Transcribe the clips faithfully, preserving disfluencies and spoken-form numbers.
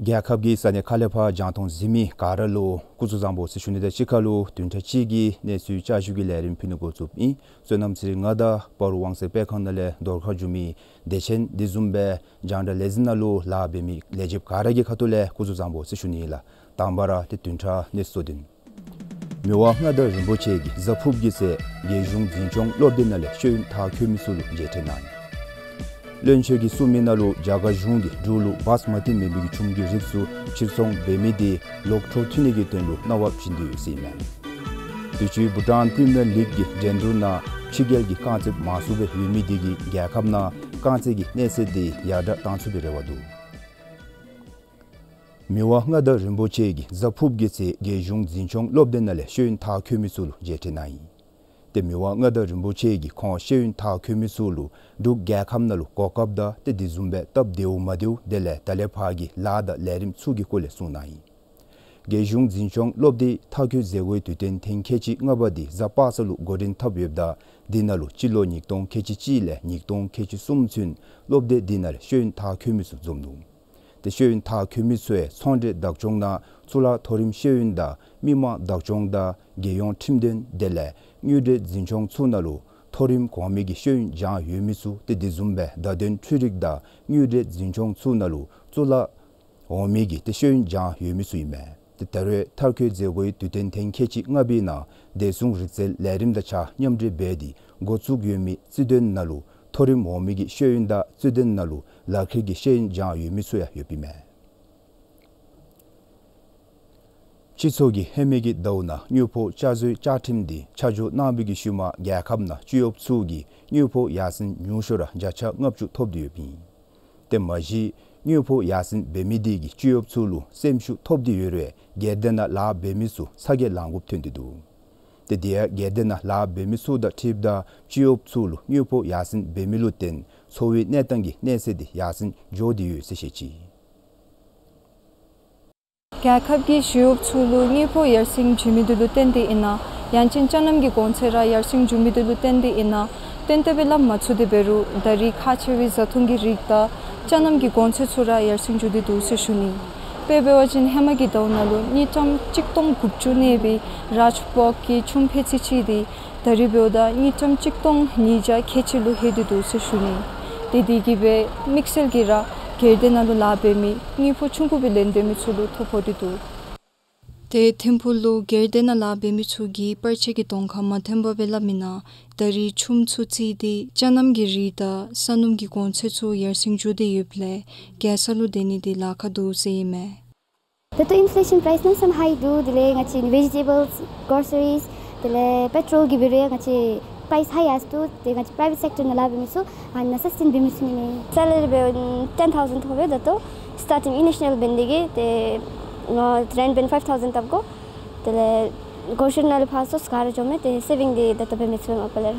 རྒྱལ་ཁབ་ཀྱི་ས་གནས་ཁག་ལས་ཕར་རྒྱང་མཐོང་གཟིགས་མི་ག་ར་ལུ་སྐུ་གཟུགས་བཟང་པོ་ཟེར་ཞུ་ནི་དང་གཅིག་ཁར་ལུ་བདུན་ཕྲག་གཅིག་གི་གནས་ཚུལ་བསྐྱར་ཞུ་གི་ལས་རིམ་ཕུལ་ནི་འགོ་བཙུགསཔ་ཨིན། བསོད་ནམས་ཚེ་རིང་ང་དང་སྤ་རོ་དབང་གསལ་སྤེལ་ཁང་ནང་ལས་བརྡ་ཁ་བསྒྱུར་མི་བདེ་ཆེན་དེ་བཟུམ་སྦེ་རྒྱང་བསྒྲགས་ལས་འཛིན་ནང་ལུ་ལཱ་འབད་མི་ལས་བྱེདཔ་ག་ར་གི་ཁ་ཐུག་ལས་སྐུ་གཟུགས་བཟང་པོ་ཟེར་ཞུ་ནི་ལགས། དང་པ་ར་ཏེ་བདུན་ཕྲག་གནས་ཚུལ་བསྡུ་ནི། མི་དབང་མངའ་བདག་རིན་པོ་ཆེ་གིས་གཟའ་ཕུརཔ་གི་ཚེ་རྒྱལ་གཞུང་འཛིན་སྐྱོང་སློབ་སྡེ་ནང་ལས་ཤེས་ཡོན་མཐར་འཁྱོལ་མི་ཚུ་ལུ་མཇལ་འཕྲད་གནང་ཡི། བློན་ཆེན་གྱིས་གསུངས་མི་ནང་ལུ་རྒྱ་གར་གཞུང་གིས་འབྲུག་ལུ་བཱས་མ་བཏོན་མེད་མི་གི་ཆུམ་གྱི་རིགས་ཚུ་ཕྱིར་ཚོང་འབད་མི་དེ་ལོག་འཕྲོ་མཐུད་ནི་གི་དོན་ལུ་གནང་བ་བྱིན་དོ་ཡོད་ཟེར་ཨིན་མས། དུས་ཅི་བྷུ་ཊཱན་པི་རི་མི་ཡར་ལིག་གི་འགྲན་བསྡུར་ནང་ཕྱི་རྒྱལ་གྱི་རྐང་རྩེདཔ་མང་སུ་སྦེ་ཡོད་མི་དེ་གིས་རྒྱལ་ཁབ་ནང་རྐང་རྩེད་ཀྱི་གནས་ཚད་དེ་ཡར་དྲག་གཏང་ཚུགས་པའི་རེ་བ་འདུག། མི་དབང་མངའ་བདག་རིན་པོ་ཆེ་གིས་གཟའ་ཕུརཔ་གི་ཚེ་རྒྱལ་གཞུང་འཛིན་སྐྱོང་སློབ་སྡེ་ནང་ལས་ཤེས་ཡོན་མཐར་འཁྱོལ་མི་ཚུ་ལུ་མཇལ་འཕྲད་གནང་ཡི། ཏེ་མི་དབང་མངའ་བདག་རིན་པོ་ཆེ་གིས་ཁོང་ཤེས་ཡོན་མཐར་འཁྱོལ་མི་ཚུ་ལུ་འབྲུག་རྒྱལ་ཁབ་ནང་ལུ་གོ་སྐབས་དང་ཏེ་དེ་བཟུམ་སྦེ་སྟབས་བདེཝ་མ་བདེཝ་དེ་ལས་ད་ལས་ཕར་གྱི་ལཱ་དང་ལས་རིམ་ཚུ་གི་སྐོར་ལས་གསུངས་གནང་ཡི། རྒྱལ་གཞུང་འཛིན་སྐྱོང་སློབ་སྡེ་མཐར་འཁྱོལ་མཛད་སྒོའི་དུས་སྟོན་ཐེངས་ཁལ་གཅིག་ལྔ་པ་དེ་གཟའ་པ་སངས་ལུ་འགོ་འདྲེན་འཐབ་ཡོདཔ་ད་དེ་ནང་ལུ་སྤྱི་ལོ་ཉིས་སྟོང་ཁལ་གཅིག་གཅིག་ལས་ཉིས་སྟོང་ཁལ་གཅིག་གསུམ་ཚུན་སློབ་སྡེ་དེ་ནང་ལས་ཤེས་ཡོན་མཐར་འཁྱོལ་མི་ཚུ་འཛོམས་ནུག། ཏེ་ཤེས་ཡོན་མཐར་འཁྱོལ་མི་ཚུ་ཡང་ཚོང་འབྲེལ་བདག་སྐྱོང་ནང་གཙུག་ལག་མཐོ་རིམ་ཤེས་ཡོན་དང་མི་དམངས་བདག་སྐྱོང་དང་རྒྱལ་ཡོངས་ཁྲིམས་དོན་དེ་ལས་དངུལ་འབྲེལ་འཛིན་སྐྱོང་ཚུ་ནང་ལུ་མཐོ་རིམ་གོང་མའི་གི་ཤེས་ཡོན་སྦྱང་ཡོད་མི་ཚུ་ཏེ་དེ་བཟུམ་སྦེ་བརྡ་དོན་འཕྲུལ་རིག་དང་དངུལ་འབྲེལ་འཛིན་སྐྱོང་ཚུ་ནང་ལུ་གཙུག་ལག་འོག་མའི་གི་ཏེ་ཤེས་ཡོན་སྦྱང་ཡོད་མི་ཚུ་ཨིན་མས། ཏེ་ད་རེས་མཐར་འཁྱོལ་མཛད་སྒོའི་དུས་སྟོན་ཐེངས་ཁལ་གཅིག་ལྔ་པའི་ནང་བདེ་སྲུང་རིག་རྩལ་ལས་རིམ་དང་གཅིག་ཁར་མཉམ་འབྲེལ་འབད་དེ་འགོ་བཙུགས་ཡོད་མི་རྩིས་དོན་ནང་ལུ་མཐོ་རིམ་འོག་མའི་གི་ཤེས་ཡོན་དང་རྩིས་དོན་ནང་ལུ་ལག་ཁྱེར་གྱི་ཤེས་ཡོན་སྦྱང་ཡོད་མི་ཚུ་ཡང་ཡོདཔ་ཨིན་མས། སྤྱི་ཚོགས་ཀྱི་ཧེ་མའི་གི་ཟླཝ་ནང་དངུལ་ཕོགས་བསྐྱར་བཟོའི་བཅའ་ཁྲིམས་དེ་ཆ་འཇོག་གནང་བའི་གི་ཤུལ་མ་རྒྱལ་ཁབ་ནང་སྤྱི་གཡོགཔ་ཚུ་གིས་དངུལ་ཕོགས་ཡར་སེང་ཉུང་ཤོས་ར་བརྒྱ་ཆ་ལྔ་བཅུ་ཐོབ་སྟེ་ཡོདཔ་ཨིན། ཏེ་མ་གཞི་དངུལ་ཕོགས་ཡར་སེང་འབད་མི་དེ་གིས་སྤྱི་གཡོགཔ་ཚུ་ལུ་སེམས་ཤུགས་ཐོབ་སྟེ་ཡོད་རུང་སྒེར་སྡེ་ནང་ལཱ་འབད་མི་ཚུ་ཚ་གྱང་ལང་དགོཔ་ཐོན་ཏེ་འདུག། ཏེ་དེ་ཡང་སྒེར་སྡེ་ནང་ལཱ་འབད་མི་ཚུ་དང་འཁྲིལཝ་ད་སྤྱི་གཡོགཔ་ཚུ་ལུ་དངུལ་ཕོགས་ཡར་སེང་འབད་མི་ལུ་བརྟེན་འཚོ་བའི་གནས་སྟངས་ཀྱི་གནས་ཚད་དེ་ཡར་སེང་འགྱོ་སྟེ་ཡོད་ཟེར་བཤད་ཅི། རྒྱལ་ཁབ་ཀྱིས་སྤྱི་གཡོགཔ་ཚུ་ལུ་དངུལ་ཕོགས་ཡར་སེང་བྱིན་མི་དེ་ལུ་བརྟེན་ཏེ་ཨིན་ན་ཡང་ཅིན་ཅ་ནམ་གྱི་གོང་ཚད་ར་ཡར་སེང་འགྱོ་མི་དེ་ལུ་བརྟེན་ཏེ་ཨིན་ན་ཏན་ཏན་སྦེ་སླབ་མ་ཚུགས་ཏེ་འབད་རུང་ད་རེས་ཁག་ཆེ་བའི་བཟའ་འཐུང་གི་རིགས་དང་ཅ་ནམ་གྱི་གོང་ཚད་ཚུ་ར་ཡར་སེང་འགྱོ་སྟེ་འདུག་ཟེར་ཞུ་ནི། དཔེ་འབད་བ་ཅིན་ཧེ་མ་གི་ཟླཝ་ནང་ལུ་དངུལ་ཀྲམ་གཅིག་སྟོང་དགུ་བཅུ་གནས་པའི་རཱཇ་བྷོག་གི་ཆུམ་ཕད་ཚི་ཅིག་དེ་ད་རེས་འབདཝ་ད་དངུལ་ཀྲམ་གཅིག་སྟོང་ཉིས་བརྒྱ་ཁལ་གཅིག་ལུ་ལྷོད་དེ་འདུག་ཟེར་ཞུ་ནི། ཏེ་དེ་གིས་སྦེ་དམིགས་བསལ་གྱིས་ར་སྒེར་སྡེ་ནང་ལུ་ལཱ་འབད་མི་དངུལ་ཕོགས་ཆུང་ཀུ་སྦེ་ལེན་སྡོད་མི་ཚུ་ལུ་ཐོ་ཕོག་སྟེ་འདུག། ཏེ་ཐིམ་ཕུག་ལུ་སྒེར་སྡེ་ནང་ལཱ་འབད་མི་ཚུ་གིས་པར་ཆས་ཀྱི་གདོང་ཁར་མ་ཐོན་པར་སྦེ་སླབ་མི་ནང་ད་རེས་ཆུམ་ཚུ་རྩིས་ཏེ་ཅ་ནམ་གྱི་རིགས་དང་ས་སྣུམ་གྱི་གོང་ཚད་ཚུ་ཡར་སེང་འགྱོ་སྟེ་ཡོདཔ་ལས་རྒྱལ་ས་ལུ་སྡོད་ནི་དེ་ལཱ་ཁག་འདུག་ཟེར་ཨིན་མས། ད་ལྟོ་ཨིན་ཕི་ལེ་ཤཱན་པ་རའིས་གནམ་མེད་ས་མེད་ཧའི་འདུག། དེ་ལས་ང་བཅས་བེ་ཇི་ཊེ་བཱལསི་གོ་རོ་སི་རིས་དེ་ལས་པེ་ཊོལ་གྱི་འབད་རུང་ང་བཅས་པ་རའིསི་ཧའི་ཡར་སོང་འདུག། ཏེ་ང་བཅས་པ་རའི་ཝེཊ་སེཀ་ཊར་ནང་ལཱ་འབད་མི་ཚུ་ཨ་ནཱ་སཱས་ཊེན་འབད་མི་ཚུ་ཨིན་མས། སེ་ལ་རི་འབདཝ་ད་ཊེན་ཐའུ་ཟེན་ཐོབ་པས། ད་ལྟོ་སི་ཊར་ཊིང་ཨི་ནི་ཤི་ཡལ་འབད་ནི་དེ་གིས་ཏེ་ང་རེནཊ་འབདན་ཕའིབ་ཐའུ་ཟེན་བཏབ་དགོ། དེ་ལས་གོ་རོ་སི་རིས་ནང་ལས་ཕར་ཚུར་ག་ར་འགྱོཝ་མས། ཏེ་སེ་བིང་དེ་ད་ལྟོ་འབད་མི་ཚུགས་པས་མ་པ་ལས་ར།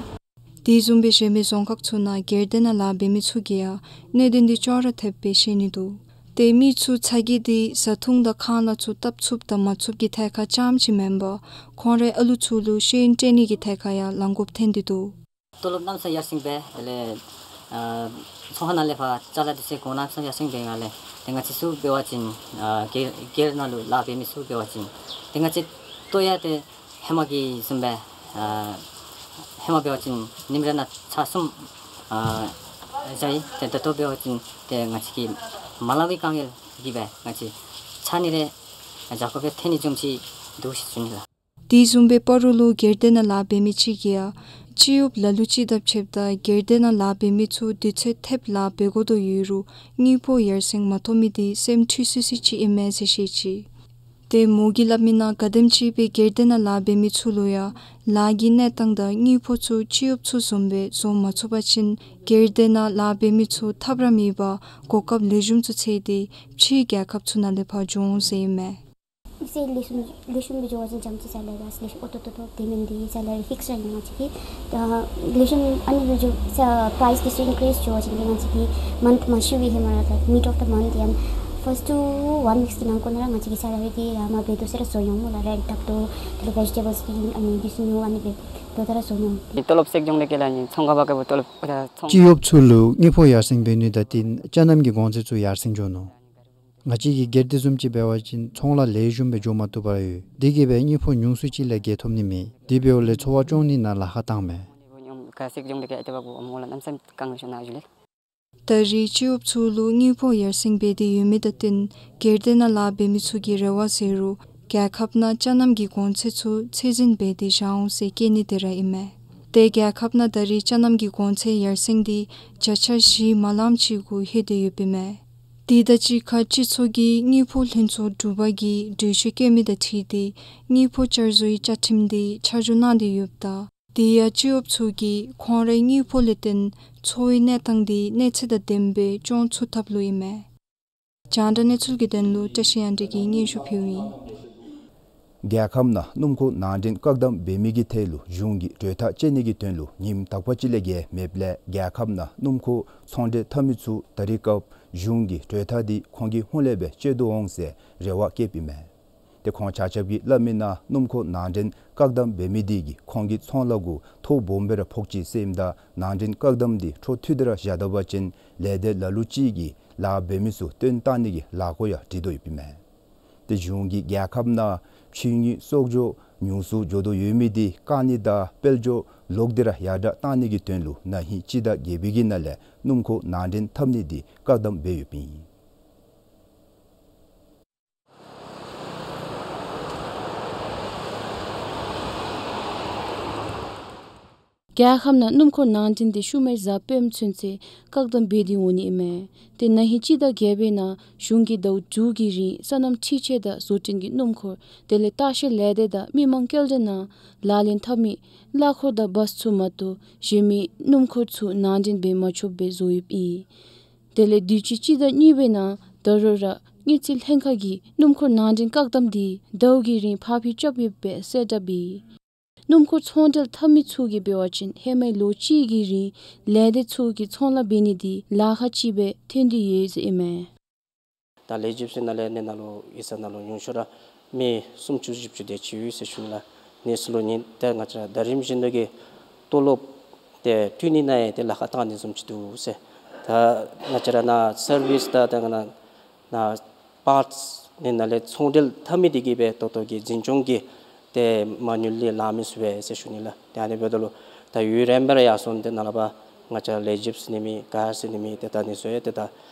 དེ་བཟུམ་སྦེ་གཞན་མི་རྫོང་ཁག་ཚུ་ནང་སྒེར་སྡེ་ནང་ལཱ་འབད་མི་ཚུ་གིས་ཡང་གནད་དོན་དེ་ཅོག་ར་འཐདཔ་སྦེ་བཤད་ནི་འདུག། ཏེ་མི་ཚུ་ཚ་གྱང་དེ་བཟའ་འཐུང་དང་ཁང་གླ་ཚུ་བཏབ་ཚུགསཔ་དང་མ་ཚུགསཔ་ཀྱི་ཐད་ཁར་རྐྱངམ་ཅིག་མེན་པར་ཁོང་རའི་ཨ་ལུ་ཚུ་ལུ་ཤེས་ཡོན་སྤྲོད་ནི་གི་ཐད་ཁར་ཡང་ལང་དགོཔ་ཐོན་ཏེ་འདུག། ཏོ་ལོབ་གནམ་མེད་ས་མེད་ཡར་སེང་སྦེ་དེ་ལས་ཨ་ཚོང་ཁང་ནང་ལས་ཕར་ཅ་ལ་དེ་ཚུ་གོང་གནམ་མེད་ས་མེད་ཡར་སེང་སྦེ་ཡར་ལས་ཏེ་ང་བཅས་ཚུ་འབད་བ་ཅིན་ཨ་སྒེར་སྒེར་ནང་ལུ་ལཱ་འབད་མི་ཚུ་འབད་བ་ཅིན་ཏེ་ང་བཅས་ལྟོ་ཡང་ཏེ་ཧེ་མ་གི་བཟུམ་སྦེ་ཨ་ཧེ་མ་འབད་བ་ཅིན་ཉིནམ་རེ་ནང་ཚར་གསུམ་ཨ་བཞག་ཡི། ཏེ་ད་ལྟོ་འབད་བ་ཅིན་ཏེ་ང་བཅས་ཀྱིས་མ་ལང་པའི་དཀའ་ངལ་གྱིས་སྦེ་ང་བཅས་ཚར་གཉིས་རེ་བཞག་དགོཔ་སྦེ་ཐོན་ནི་བཟུམ་ཅིག་འདུག་ཟེར་ཞུ་ནི་ལགས། དེ་བཟུམ་སྦེ་སྤ་རོ་ལུ་སྒེར་སྡེ་ནང་ལཱ་འབད་མི་ཅིག་གིས་ཡང་སྤྱི་གཡོགཔ་ལ་ལུ་ཅིག་དང་ཕྱདཔ་ད་སྒེར་སྡེ་ནང་ལཱ་འབད་མི་ཚུ་དུས་ཚོད་ཐེབས་ལཱ་འབད་དགོ་དོ་ཡོད་རུང་དངུལ་ཕོགས་ཡར་སེང་མ་ཐོབ་མི་དེ་སེམས་འཁྲུལ་སི་སི་ཅིག་ཨིན་མས་ཟེར་བཤད་ཅི། ཏེ་མོ་གིས་སླབ་མི་ནང་ག་དེམ་ཅིག་སྦེ་སྒེར་སྡེ་ནང་ལཱ་འབད་མི་ཚུ་ལུ་ཡང་ལཱ་གི་གནས་སྟངས་དང་དངུལ་ཕོགས་ཚུ་སྤྱི་གཡོགཔ་ཚུ་བཟུམ་སྦེ་བཟོ་མ་ཚུགས་པ་ཅིན་སྒེར་སྡེ་ནང་ལཱ་འབད་མི་ཚུ་ཐབས་ར་མེད་པར་གོ་སྐབས་ལེགས་ཤོམ་ཚུ་འཚོལ་ཏེ་ཕྱིའི་རྒྱལ་ཁབ་ཚུ་ནང་ལས་ཕར་འགྱོ་འོང་ཟེར་ཨིན་མས། སེ་ལེགས་ཤོམ་ལེགས་ཤོམ་སྦེ་འགྱོ་བ་ཅིན་ཙམ་ཅིག་སེ་ལ་རི་ལེགས་ཤོམ་ཨོ་ཏོ་ཏོ་ཏོ་དེ་མེན་དེ་སེ་ལ་རི་ཕིགསི་ར་ཨིན་ང་བཅས་ཀྱི། ད་ལེགས་ཤོམ་ཨ་ནི་སྦེ་འགྱོ་ས་པ་རའིསི་དེ་ཚུ་ཨིན་ཀི་རིསི་འགྱོ་བ་ཅིན་ང་བཅས་ཀྱི་མཱནཐ་མ་ཤུལ་བའི་ཧེ་མ་ར་ད་མིཌ་ཨོཕ་ད་མཱནཐ་ཡང་ཕརསཊ་ཊུ་ཝཱན་ཝིཀསི་གི་ནང་འཁོད་ནང་ར་ང་བཅས་ཀྱི་སེ་ལ་རི་དེ་ཡར་མར་འབད་དོ་ཟེར་ར་བཟོ་ཡོང་སྨོ་ལགས། རེནཊ་བཏབ་དོ་དེ་ལས་བེ་ཇི་ཊེ་བཱལསི་དེ་ཨ་ནི་དེ་ཚུ་ཉོ་ཨ་ནི་སྦེ་དོ་ད་ར་བཟོ་ཡོང་། ཏོ་ལོབ་སེང་འགྱོ་ནི་དེ་གིས་ལགས་ནི་ཚོང་ཁང་པ་གི་ཏོ་ལོབ་ཨ་ཚོང་སྤྱི་གཡོགཔ་ཚུ་ལུ་དངུལ་ཕོགས་ཡར་སེང་འབད་ནི་དང་བསྟུན་ཅ་ནམ་གྱི་གོང་ཚད་ཚུ་ཡར་སེང་འགྱོ་ནུག། ང་བཅས་ཀྱི་སྒེར་སྡེ་བཟུམ་ཅིག་འབད་བ་ཅིན་ཚོང་ལཱ་ལེགས་ཤོམ་སྦེ་འགྱོ་མ་བཏུབ་པར་ཡོད། དེ་གིས་སྦེ་དངུལ་ཕོགས་ཉུང་སུ་ཅིག་ལས་བརྒལ་ཐོབ་ནི་མེད། དེ་འབདཝ་ལས་འཚོ་བ་སྐྱོང་ནི་ནང་ལཱ་ཁག་བཏངམ་མས། ད་རེས་སྤྱི་གཡོགཔ་ཚུ་ལུ་དངུལ་ཕོགས་ཡར་སེང་འབད་དེ་ཡོད་མི་དང་བསྟུན་སྒེར་སྡེ་ནང་ལཱ་འབད་མི་ཚུ་གི་རེ་བ་ཟེར་རུང་རྒྱལ་ཁབ་ནང་ཅ་ལནམ་གྱི་གོང་ཚད་ཚུ་ཚད་འཛིན་འབད་དེ་བཞག་འོང་ཟེར་བཀོད་ནི་དེ་ར་ཨིན་མས། ཏེ་རྒྱལ་ཁབ་ནང་ད་རེས་ཅ་ལནམ་གྱི་གོང་ཚད་ཡར་སེང་འདི་བརྒྱ་ཆ་བཞི་མ་ལངམ་ཅིག་གུ་ལྷོད་དེ་ཡོདཔ་ཨིན་མས། དེ་དང་གཅིག་ཁར་སྤྱི་ཚོགས་ཀྱི་དངུལ་ཕོགས་ལྷན་ཚོགས་དྲུག་པ་གིས་གྲོས་ཆོད་བཀོད་མི་དང་འཁྲིལ་ཏེ་དངུལ་ཕོགས་བསྐྱར་བཟོའི་བཅའ་ཁྲིམས་འདི་ཆ་འཇོག་གནང་སྟེ་ཡོདཔ་ད། དེ་ཡང་སྤྱི་གཡོགཔ་ཚུ་གིས་ཁོང་རའི་དངུལ་ཕོགས་ལས་བརྟེན་འཚོ་བའི་གནས་སྟངས་འདི་གནས་ཚད་དང་ལྡནམ་སྦེ་སྐྱོང་ཚུགས་ཐབས་ལུ་ཨིན་མས། རྒྱང་བསྒྲགས་གནས་ཚུལ་གྱི་དོན་ལུ་བཀྲ་ཤིས་དབྱངས་སྒྲོན་གྱིས་སྙན་ཞུ་ཕུལཝ་ཨིན། རྒྱལ་ཁབ་ནང་སྣུམ་འཁོར་ནང་འདྲེན་བཀག་དམ་འབད་མི་གི་ཐད་ལུ་གཞུང་གིས་གྲོས་ཐག་བཅད་ནི་གི་དོན་ལུ་ཉིནམ་དག་པ་ཅིག་ལས་བརྒལ་མེདཔ་ལས་རྒྱལ་ཁབ་ནང་སྣུམ་འཁོར་ཚོང་འབྲེལ་འཐབ་མི་ཚུ་ད་རེས་སྐབས་གཞུང་གི་གྲོས་ཐག་འདི་ཁོང་གིས་ཧུང་ལས་སྦེ་བཅད་དོ་འོང་ཟེར་རེ་བ་བསྐྱེདཔ་ཨིན་མས། ཏེ་ཁོང་ཆ་ཁྱབ་ཀྱིས་སླབ་མི་ནང་སྣུམ་འཁོར་ནང་འདྲེན་བཀག་དམ་འབད་མི་འདི་གིས་ཁོང་གི་ཚོང་ལཱ་གུ་ཐོ་སྦོམ་སྦེ་ར་ཕོག་ཅི་ཟེར་ཨིནམ་ད་ནང་འདྲེན་བཀག་དམ་འདི་འཕྲོ་མཐུད་དེ་ར་བཞག་ད་པ་ཅིན་ལས་སྡེ་ལ་ལུ་ཅིག་གིས་ལཱ་འབད་མི་ཚུ་བཏོན་བཏང་ནི་གི་ལཱ་འགོ་ཡང་སྒྲིག་དོ་ཡོདཔ་ཨིན་མས། ཏེ་གཞུང་གིས་རྒྱལ་ཁབ་ནང་ཕྱི་དངུལ་གསོག་འཇོག་ཉུང་སུ་འགྱོ་དོ་ཡོད་མི་འདི་བཀག་ནི་དང་དཔལ་འབྱོར་ལོག་སྟེ་ར་ཡར་དྲག་བཏང་ནི་གི་དོན་ལུ་ན་ཧིང་སྤྱི་ཟླ་བརྒྱད་པའི་གི་ནང་ལས་སྣུམ་འཁོར་ནང་འདྲེན་འཐབ་ནི་འདི་བཀག་དམ་འབད་ཡོདཔ་ཨིན། རྒྱལ་ཁབ་ནང་སྣུམ་འཁོར་ནང་འདྲེན་འདི་ཤུལ་མའི་གཟའ་སྤེནམ་ཚུན་ཚོད་བཀག་དམ་འབད་དེ་འོང་ནི་ཨིན་མས། ཏེ་ན་ཧིང་སྤྱི་ཟླ་བརྒྱད་པའི་ནང་གཞུང་གིས་ཟླཝ་དྲུག་གི་རིང་སོ་ནམ་འཕྲུལ་ཆས་དང་བཟོ་སྐྲུན་གྱི་སྣུམ་འཁོར་དེ་ལས་ལྟ་བཤལ་ལས་སྡེ་དང་མི་མང་སྐྱེལ་འདྲེན་ནང་ལག་ལེན་འཐབ་མི་གླ་འཁོར་དང་བཱས་ཚུ་མ་གཏོགས་གཞན་མི་སྣུམ་འཁོར་ཚུ་ནང་འདྲེན་འབད་མ་ཆོགཔ་སྦེ་བཟོ་ཡོདཔ་ཨིན། དེ་ལས་དུས་ཅི་སྤྱི་ཟླ་གཉིས་པའི་ནང་ད་རུང་ར་དངུལ་རྩིས་ལྷན་ཁག་གིས་སྣུམ་འཁོར་ནང་འདྲེན་བཀག་དམ་འདི་ཟླཝ་གི་རིང་ཕར་འགྱངས་རྐྱབ་ཡོདཔ་སྦེ་གསལ་བསྒྲགས་འབད་ཡི། སྣུམ་འཁོར་ཚོང་འབྲེལ་འཐབ་མི་ཚུ་གིས་འབད་བ་ཅིན་ཧེ་མའི་ལོ་གཅིག་གི་རིང་ལས་སྡེ་ཚུ་གིས་ཚོང་ལཱ་འབད་ནི་འདི་ལཱ་ཁག་ཅིག་སྦེ་ཐོན་ཏེ་ཡོད་ཟེར་ཨིན་མས། ད་ལེགས་ཞིབ་ཟེར་ནང་ལས་ནི་ནང་ལུ་ཨི་ས་ནང་ལུ་ཉུང་ཤོས་ར་མི་སུམ་ཅུ་བཞི་བཅུ་དེ་ཅིག་ཡོད་ཟེར་ཞུ་ནི་ལགས། ནི་ཚུ་ལུ་ནི་ཏེ་ང་བཅས་ར་ད་རིམ་བཞིན་དུ་གི་ཏོ་ལོབ་ཏེ་སྤྲོད་ནི་ནང་ཡང་ཏེ་ལཱ་ཁག་བཏང་ནི་བཟུམ་ཅིག་འདུག་ཟེར། ད་ང་བཅས་ར་ནཱ་སར་བིསི་ད་ད་ང་ནཱ་ནཱ་པཱརཊསི་ནི་ནང་ལས་ཚོང་འབྲེལ་འཐབ་མི་འདི་གིས་སྦེ་ད་ལྟོ་གི་འཛིན་སྐྱོང་གི་ཏེ་མ་དངུལ་ལས་ལང་མི་ཚུ་སྦེ་ཟེར་ཞུ་ནི་ལགས། ཏེ་ཨ་ནི་འབདཝ་ད་ལུ་ད་ཡུན་རིངམོ་སྦེ་ར་ཡར་སོང་སྟེ་ནཱ་ལས་ཕར་ང་བཅས་ལེགས་ཞིབ་ཟེར་ནི་མེད་ག་ཟེར་ནི་མེད། ཏེ་ད་ནི་ཚུ་ཡང་ཏེ་ད་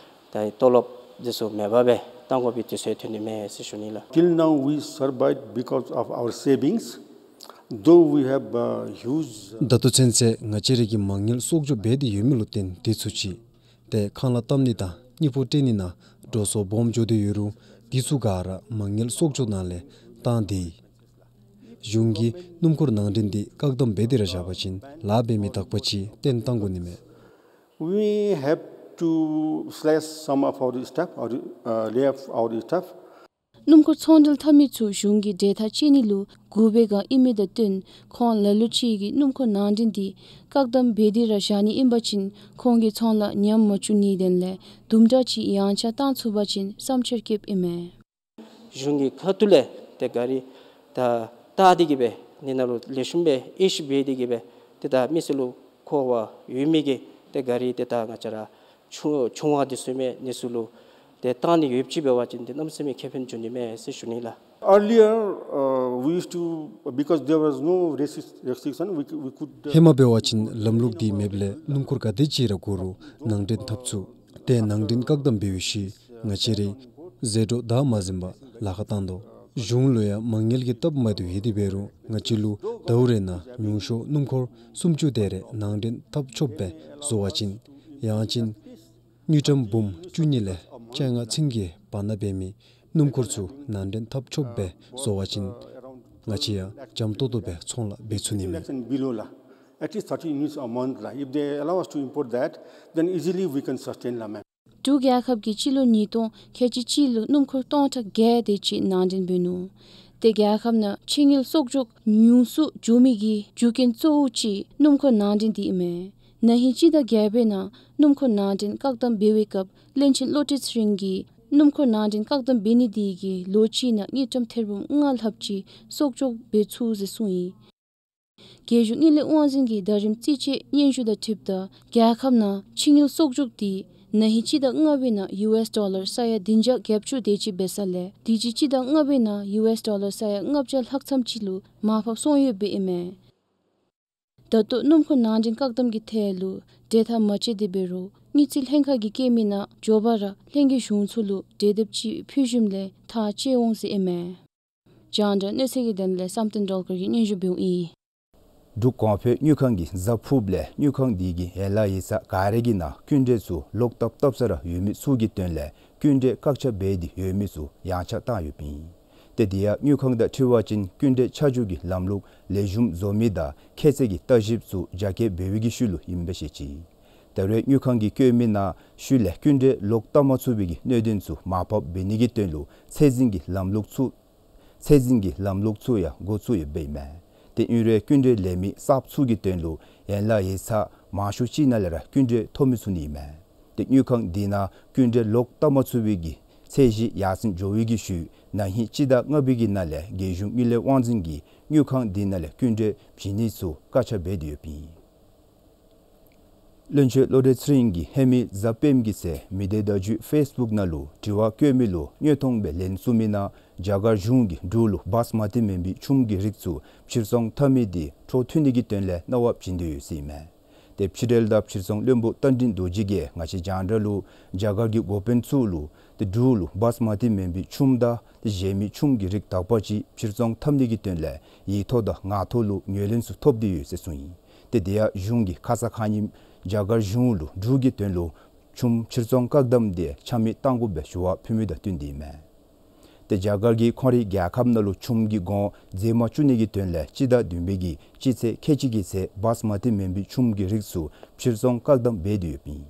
ད་ཏོ་ལོབ་འདི་ཚུ་མེད་པར་སྦེ་བཏང་དགོ་པའི་དུས་ཚོད་ཐོན་ནི་མས་ཟེར་ཞུ་ནི་ལགས། Till now we survived because of our savings, though we have, uh, huge ད་ལྟོ་ཚུན་ཚོད་ང་བཅས་ར་གིས་མ་དངུལ་གསོག་འཇོག་འབད་དེ་ཡོད་མི་ལུ་བརྟེན་ཏེ་ཚུ་ཅིག་ཏེ་ཁང་གླ་བཏབ་ནི་དང་དངུལ་ཕོགས་སྤྲོད་ནི་ནང་འགྲོ་སོང་སྦོམ་འགྱོ་སྟེ་ཡོད་རུང་དེ་ཚུ་ག་ར་མ་དངུལ་གསོག་འཇོག་ནང་ལས་བཏང་སྟེ་གཞུང་གིས་སྣུམ་འཁོར་ནང་འདྲེན་འདི་བཀག་དམ་འབད་དེ་ར་བཞག་པ་ཅིན་ལཱ་འབད་མི་དག་པ་ཅིག་བཏོན་བཏང་དགོ་ནི་མས། We have to slash some of our staff or, uh, lay off our staff. སྣུམ་འཁོར་ཚོང་འབྲེལ་འཐབ་མི་ཚུ་གཞུང་གིས་གྲོས་ཐག་བཅད་ནི་ལུ་སྒུག་པའི་བསྒང་ཨིན་མི་དང་བསྟུན་ཁོང་ལ་ལུ་ཅིག་གིས་སྣུམ་འཁོར་ནང་འདྲེན་འདི་བཀག་དམ་འབད་དེ་ར་བཞག་ནི་ཨིན་པ་ཅིན་ཁོང་གི་ཚོང་ལཱ་ཉམས་མ་བཅུག་ནིའི་དོན་ལས་དུམ་གྲ་ཅིག་ཡངས་ཆག་བཏང་ཚུགས་པ་ཅིན་བསམ་འཆར་བསྐྱེདཔ་ཨིན་མས། གཞུང་གི་ཁ་ཐུག་ལས་ཏེ་ག་ར་ད་བལྟ་སྟེ་གི་སྦེ་ནི་ནང་ལུ་ལེགས་ཤོམ་སྦེ་དབྱེ་ཞིབ་འབད་དེ་གི་སྦེ་ཏེ་ད་མི་སེར་ལུ་མཁོ་བ་ཡོད་མི་གི་ཏེ་ག་ར་ཏེ་ད་ང་བཅས་ར་ཆུང་ཆུང་བ་འདི་ཚུ་མས་ནི་ཚུ་ལུ་ཏེ་བཏང་ནི་ཡོདཔ་ཅིག་འབད་བ་ཅིན་ཏེ་གནམ་མེད་ས་མེད་ཁེ་ཕན་འབྱུང་ནི་མས་ཟེར་ཞུ་ནི་ལགས། Earlier, uh, we used to, because there was no restric-, restriction, we, we could, uh, ཧེ་མ་འབད་བ་ཅིན་ལམ་ལུགས་འདི་མེདཔ་ལས་སྣུམ་འཁོར་ག་དེ་ཅིག་ར་དགོ་རུང་ནང་འདྲེན་འཐབ་ཚུགས། ཏེ་ནང་འདྲེན་བཀག་དམ་འབད་བའི་ཤུལ་ང་བཅས་རའི་ཟད་འགྲོ་བདའ་མ་ཟིན་པར་ལཱ་ཁག་བཏང་དོ། གཞུང་ལུ་ཡང་མ་དངུལ་གྱི་སྟབས་མ་བདེཝ་ཡོད་དེ་འབད་རུང་ང་བཅས་ལུ་ཟླཝ་རེ་ནང་ཉུང་ཤོས་སྣུམ་འཁོར་སུམ་ཅུ་དེ་རེ་ནང་འདྲེན་འཐབ་ཆོགཔ་སྦེ་བཟོ་བ་ཅིན་ཡང་ཅིན་དངུལ་ཀྲམ་འབུམ་བཅུ་གཉིས་ལས་བཅོ་ལྔ་ཚུན་གྱི་བར་ན་འབད་མི་སྣུམ་འཁོར་ཚུ་ནང་འདྲེན་འཐབ་ཆོགཔ་སྦེ་བཟོ་བ་ཅིན་ང་བཅས་ཡང་འཇམ་ཏོང་ཏོ་སྦེ་ཚོང་ལཱ་འབད་ཚུགས་ནི་མས། Lakhs and below la, at least thirty units a month la. If they allow us to import that, then easily we can sustain la, ma'am. འབྲུག་རྒྱལ་ཁབ་ཀྱིས་སྤྱི་ལོ་ཉིས་སྟོང་ཁལ་གཅིག་གཅིག་ལུ་སྣུམ་འཁོར་སྟོང་ཕྲག་བརྒྱད་དེ་ཅིག་ནང་འདྲེན་འབད་ནུག། ཏེ་རྒྱལ་ཁབ་ནང་ཕྱི་དངུལ་གསོག་འཇོག་ཉུང་སུ་འགྱོ་མི་གི་རྒྱུ་རྐྱེན་གཙོ་བོ་ཅིག་སྣུམ་འཁོར་ནང་འདྲེན་འདི་ཨིན་མས། ན་ཧིང་སྤྱི་ཟླ་བརྒྱད་པའི་ནང་སྣུམ་འཁོར་ནང་འདྲེན་བཀག་དམ་འབད་བའི་སྐབས་བློན་ཆེན་བློ་གྲོས་ཚེ་རིང་གིས་སྣུམ་འཁོར་ནང་འདྲེན་བཀག་དམ་འབད་ནི་འདི་གིས་ལོ་གཅིག་ནང་དངུལ་ཀྲམ་ཐེར་འབུམ་ལྔ་ལྷགཔ་ཅིག་གསོག་འཇོག་འབད་ཚུགས་ཟེར་གསུངས་ཡི། རྒྱལ་གཞུང་དངུལ་ལས་དབང་འཛིན་གྱི་ཟླ་རིམ་རྩིས་དཔྱད་སྙན་ཞུ་དང་འཁྲིལཝ་ད་རྒྱལ་ཁབ་ནང་ཕྱི་དངུལ་གསོག་འཇོག་འདི་ ན་ཧིང་སྤྱི་ཟླ་ལྔ་པའི་ནང་ཡུ་ཨེསི་ཌོ་ལར་ས་ཡ་བདུན་བརྒྱ་བརྒྱད་ཅུ་དེ་ཅིག་འབད་ས་ལས་དུས་ཅི་སྤྱི་ཟླ་ལྔ་པའི་ནང་ཡུ་ཨེསི་ཌོ་ལར་ས་ཡ་ལྔ་བརྒྱ་ལྷག་ཙམ་ཅིག་ལུ་མར་ཕབ་སོང་ཡོདཔ་ཨིན་མས། ད་ལྟོ་སྣུམ་འཁོར་ནང་འདྲེན་བཀག་དམ་གྱི་ཐད་ལུ་གྲོས་ཐག་མ་བཅད་དེ་འབད་རུང་དངུལ་རྩིས་ལྷན་ཁག་གིས་བཀོད་མི་ནང་མགྱོགས་པ་ར་ལྷན་རྒྱས་གཞུང་ཚོགས་ལུ་གྲོས་འདེབས་ཅིག་ཕུལ་ཞིནམ་ལས་ཐག་བཅད་འོང་ཟེར་ཨིན་མས། རྒྱང་བསྒྲགས་གནས་ཚུལ་གྱི་དོན་ལས་བསམ་གཏན་སྒྲོལ་དཀར་གྱིས་སྙན་ཞུ་འབདཝ་ཨིན། འབྲུག་གོང་འཕེལ་དངུལ་ཁང་གིས་གཟའ་ཕུརཔ་ལས་དངུལ་ཁང་དེ་གི་ཡན་ལག་ཡིག་ཚང་ག་ར་གི་ནང་སྐྱིན་འགྲུལ་ཚུ་ལོག་བཏབ་བཏབ་ས་ར་ཡོད་མི་ཚུ་གི་དོན་ལས་སྐྱིན་འགྲུལ་བཀག་ཆ་འབད་དེ་ཡོད་མི་ཚུ་ཡང་ཆ་བཏང་ཡོདཔ་ཨིན། ཏེ་དེ་ཡང་དངུལ་ཁང་དང་འཁྲིལ་བ་ཅིན་སྐྱིན་འགྲུལ་ཆ་འཇོག་གི་ལམ་ལུགས་ལེགས་ཤོམ་བཟོ་མི་དང་ཁྱད་ཚད་ཀྱི་ལྟ་ཞིབ་ཚུ་རྒྱ་སྐྱེད་འབད་བའི་གི་ཤུལ་ལུ་ཨིནམ་སྦེ་བཤད་ཅི། ད་རེས་དངུལ་ཁང་གིས་བཀོད་མི་ནང་ཤུལ་ལས་སྐྱིན་འགྲུལ་ལོག་བཏབ་མ་ཚུགས་པའི་གི་གནད་དོན་ཚུ་མར་ཕབ་འབད་ནི་གི་དོན་ལུ་ཚད་འཛིན་གྱི་ལམ་ལུགས་ཚུ་ཚད་འཛིན་གྱི་ལམ་ལུགས་ཚུ་ཡང་འགོ་བཙུགས་ཡོདཔ་ཨིན་མས། ཏེ་ཨིན་རུང་སྐྱིན་འགྲུལ་ལེན་མི་གསརཔ་ཚུ་གི་དོན་ལུ་ཡན་ལག་ཡིག་ཚང་མང་ཤོས་ཅིག་ནང་ལས་ར་སྐྱིན་འགྲུལ་ཐོབ་མི་ཚུགས་ནི་ཨིན་མས། ཏེ་དངུལ་ཁང་དེ་ནང་སྐྱིན་འགྲུལ་ལོག་བཏབ་མ་ཚུགས་པའི་གི་ཚད་གཞི་ཡར་སེང་འགྱོ་བའི་གི་ཤུལ་ན་ཧིང་སྤྱི་ཟླ་ལྔ་པའི་གི་ནང་ལས་རྒྱལ་གཞུང་དངུལ་ལས་དབང་འཛིན་གྱིས་དངུལ་ཁང་དེ་ནང་ལས་སྐྱིན་འགྲུལ་བྱིན་ནི་ཚུ་བཀག་ཆ་འབད་དེ་ཡོདཔ་ཨིན། བློན་ཆེན་བློ་གྲོས་ཚེ་རིང་གིས་ཧེ་མའི་གཟའ་སྤེནམ་གི་ཚེ་མི་སྡེ་བརྡ་བརྒྱུད་ཕེསི་བུཀ་ནང་ལུ་དྲི་བ་བཀོད་མི་ལུ་དངོས་མཐོང་སྦེ་ལན་གསུངས་མི་ནང་རྒྱ་གར་གཞུང་གིས་འབྲུག་ལུ་བཱསི་མ་ཏི་མེན་པའི་ཆུམ་གྱི་རིགས་ཚུ་ཕྱིར་ཚོང་འཐབ་མི་དེ་འཕྲོ་མཐུད་ནི་གི་དོན་ལས་གནང་བ་བྱིན་དོ་ཡོད་ཟེར་ཨིན་མས། ཏེ་ཕྱི་འབྲེལ་དང་ཕྱིར་ཚོང་བློན་པོ་རྟ་མགྲིན་རྡོ་རྗེ་གིས་ང་བཅས་རྒྱང་བསྒྲགས་ལུ་རྒྱ་གར་གྱི་འགོ་དཔོན་ཚུ་ལུ་ཏེ་འབྲུག་ལུ་བཱསི་མ་ཏི་མེན་པའི་ཆུམ་དང་ཏེ་གཞན་མི་ཆུམ་གྱི་རིགས་དག་པ་ཅིག་ཕྱིར་ཚོང་འཐབ་ནི་གི་དོན་ལས་ཡིག་ཐོག་དང་ངག་ཐོག་ལུ་ངོས་ལེན་ཚུ་ཐོབ་སྟེ་ཡོད་ཟེར་གསུངས་ཡི། ཏེ་དེ་ཡང་གཞུང་གིས་ཁ་ཙ་ཁ་ཉིནམ་རྒྱ་གར་གཞུང་ལུ་འབྲུག་གི་དོན་ལུ་ཆུམ་ཕྱིར་ཚོང་བཀག་དམ་དེ་ཆ་མེད་གཏང་དགོ་པའི་ཞུ་བ་ཕུལ་མི་དང་བསྟུན་ཏེ་ཨིན་མས། ཏེ་རྒྱ་གར་གྱིས་ཁོང་རའི་རྒྱལ་ཁབ་ནང་ལུ་ཆུམ་གྱི་གོང་འཛེམ་མ་བཅུག་ནི་གི་དོན་ལས་སྤྱི་ཟླ་བདུན་པའི་གི་སྤྱི་ཚེས་ཁལ་གཅིག་གི་ཚེ་བཱསི་མ་ཏི་མེན་པའི་ཆུམ་གྱི་རིགས་ཚུ་ཕྱིར་ཚོང་བཀག་དམ་འབད་དེ་ཡོདཔ་ཨིན།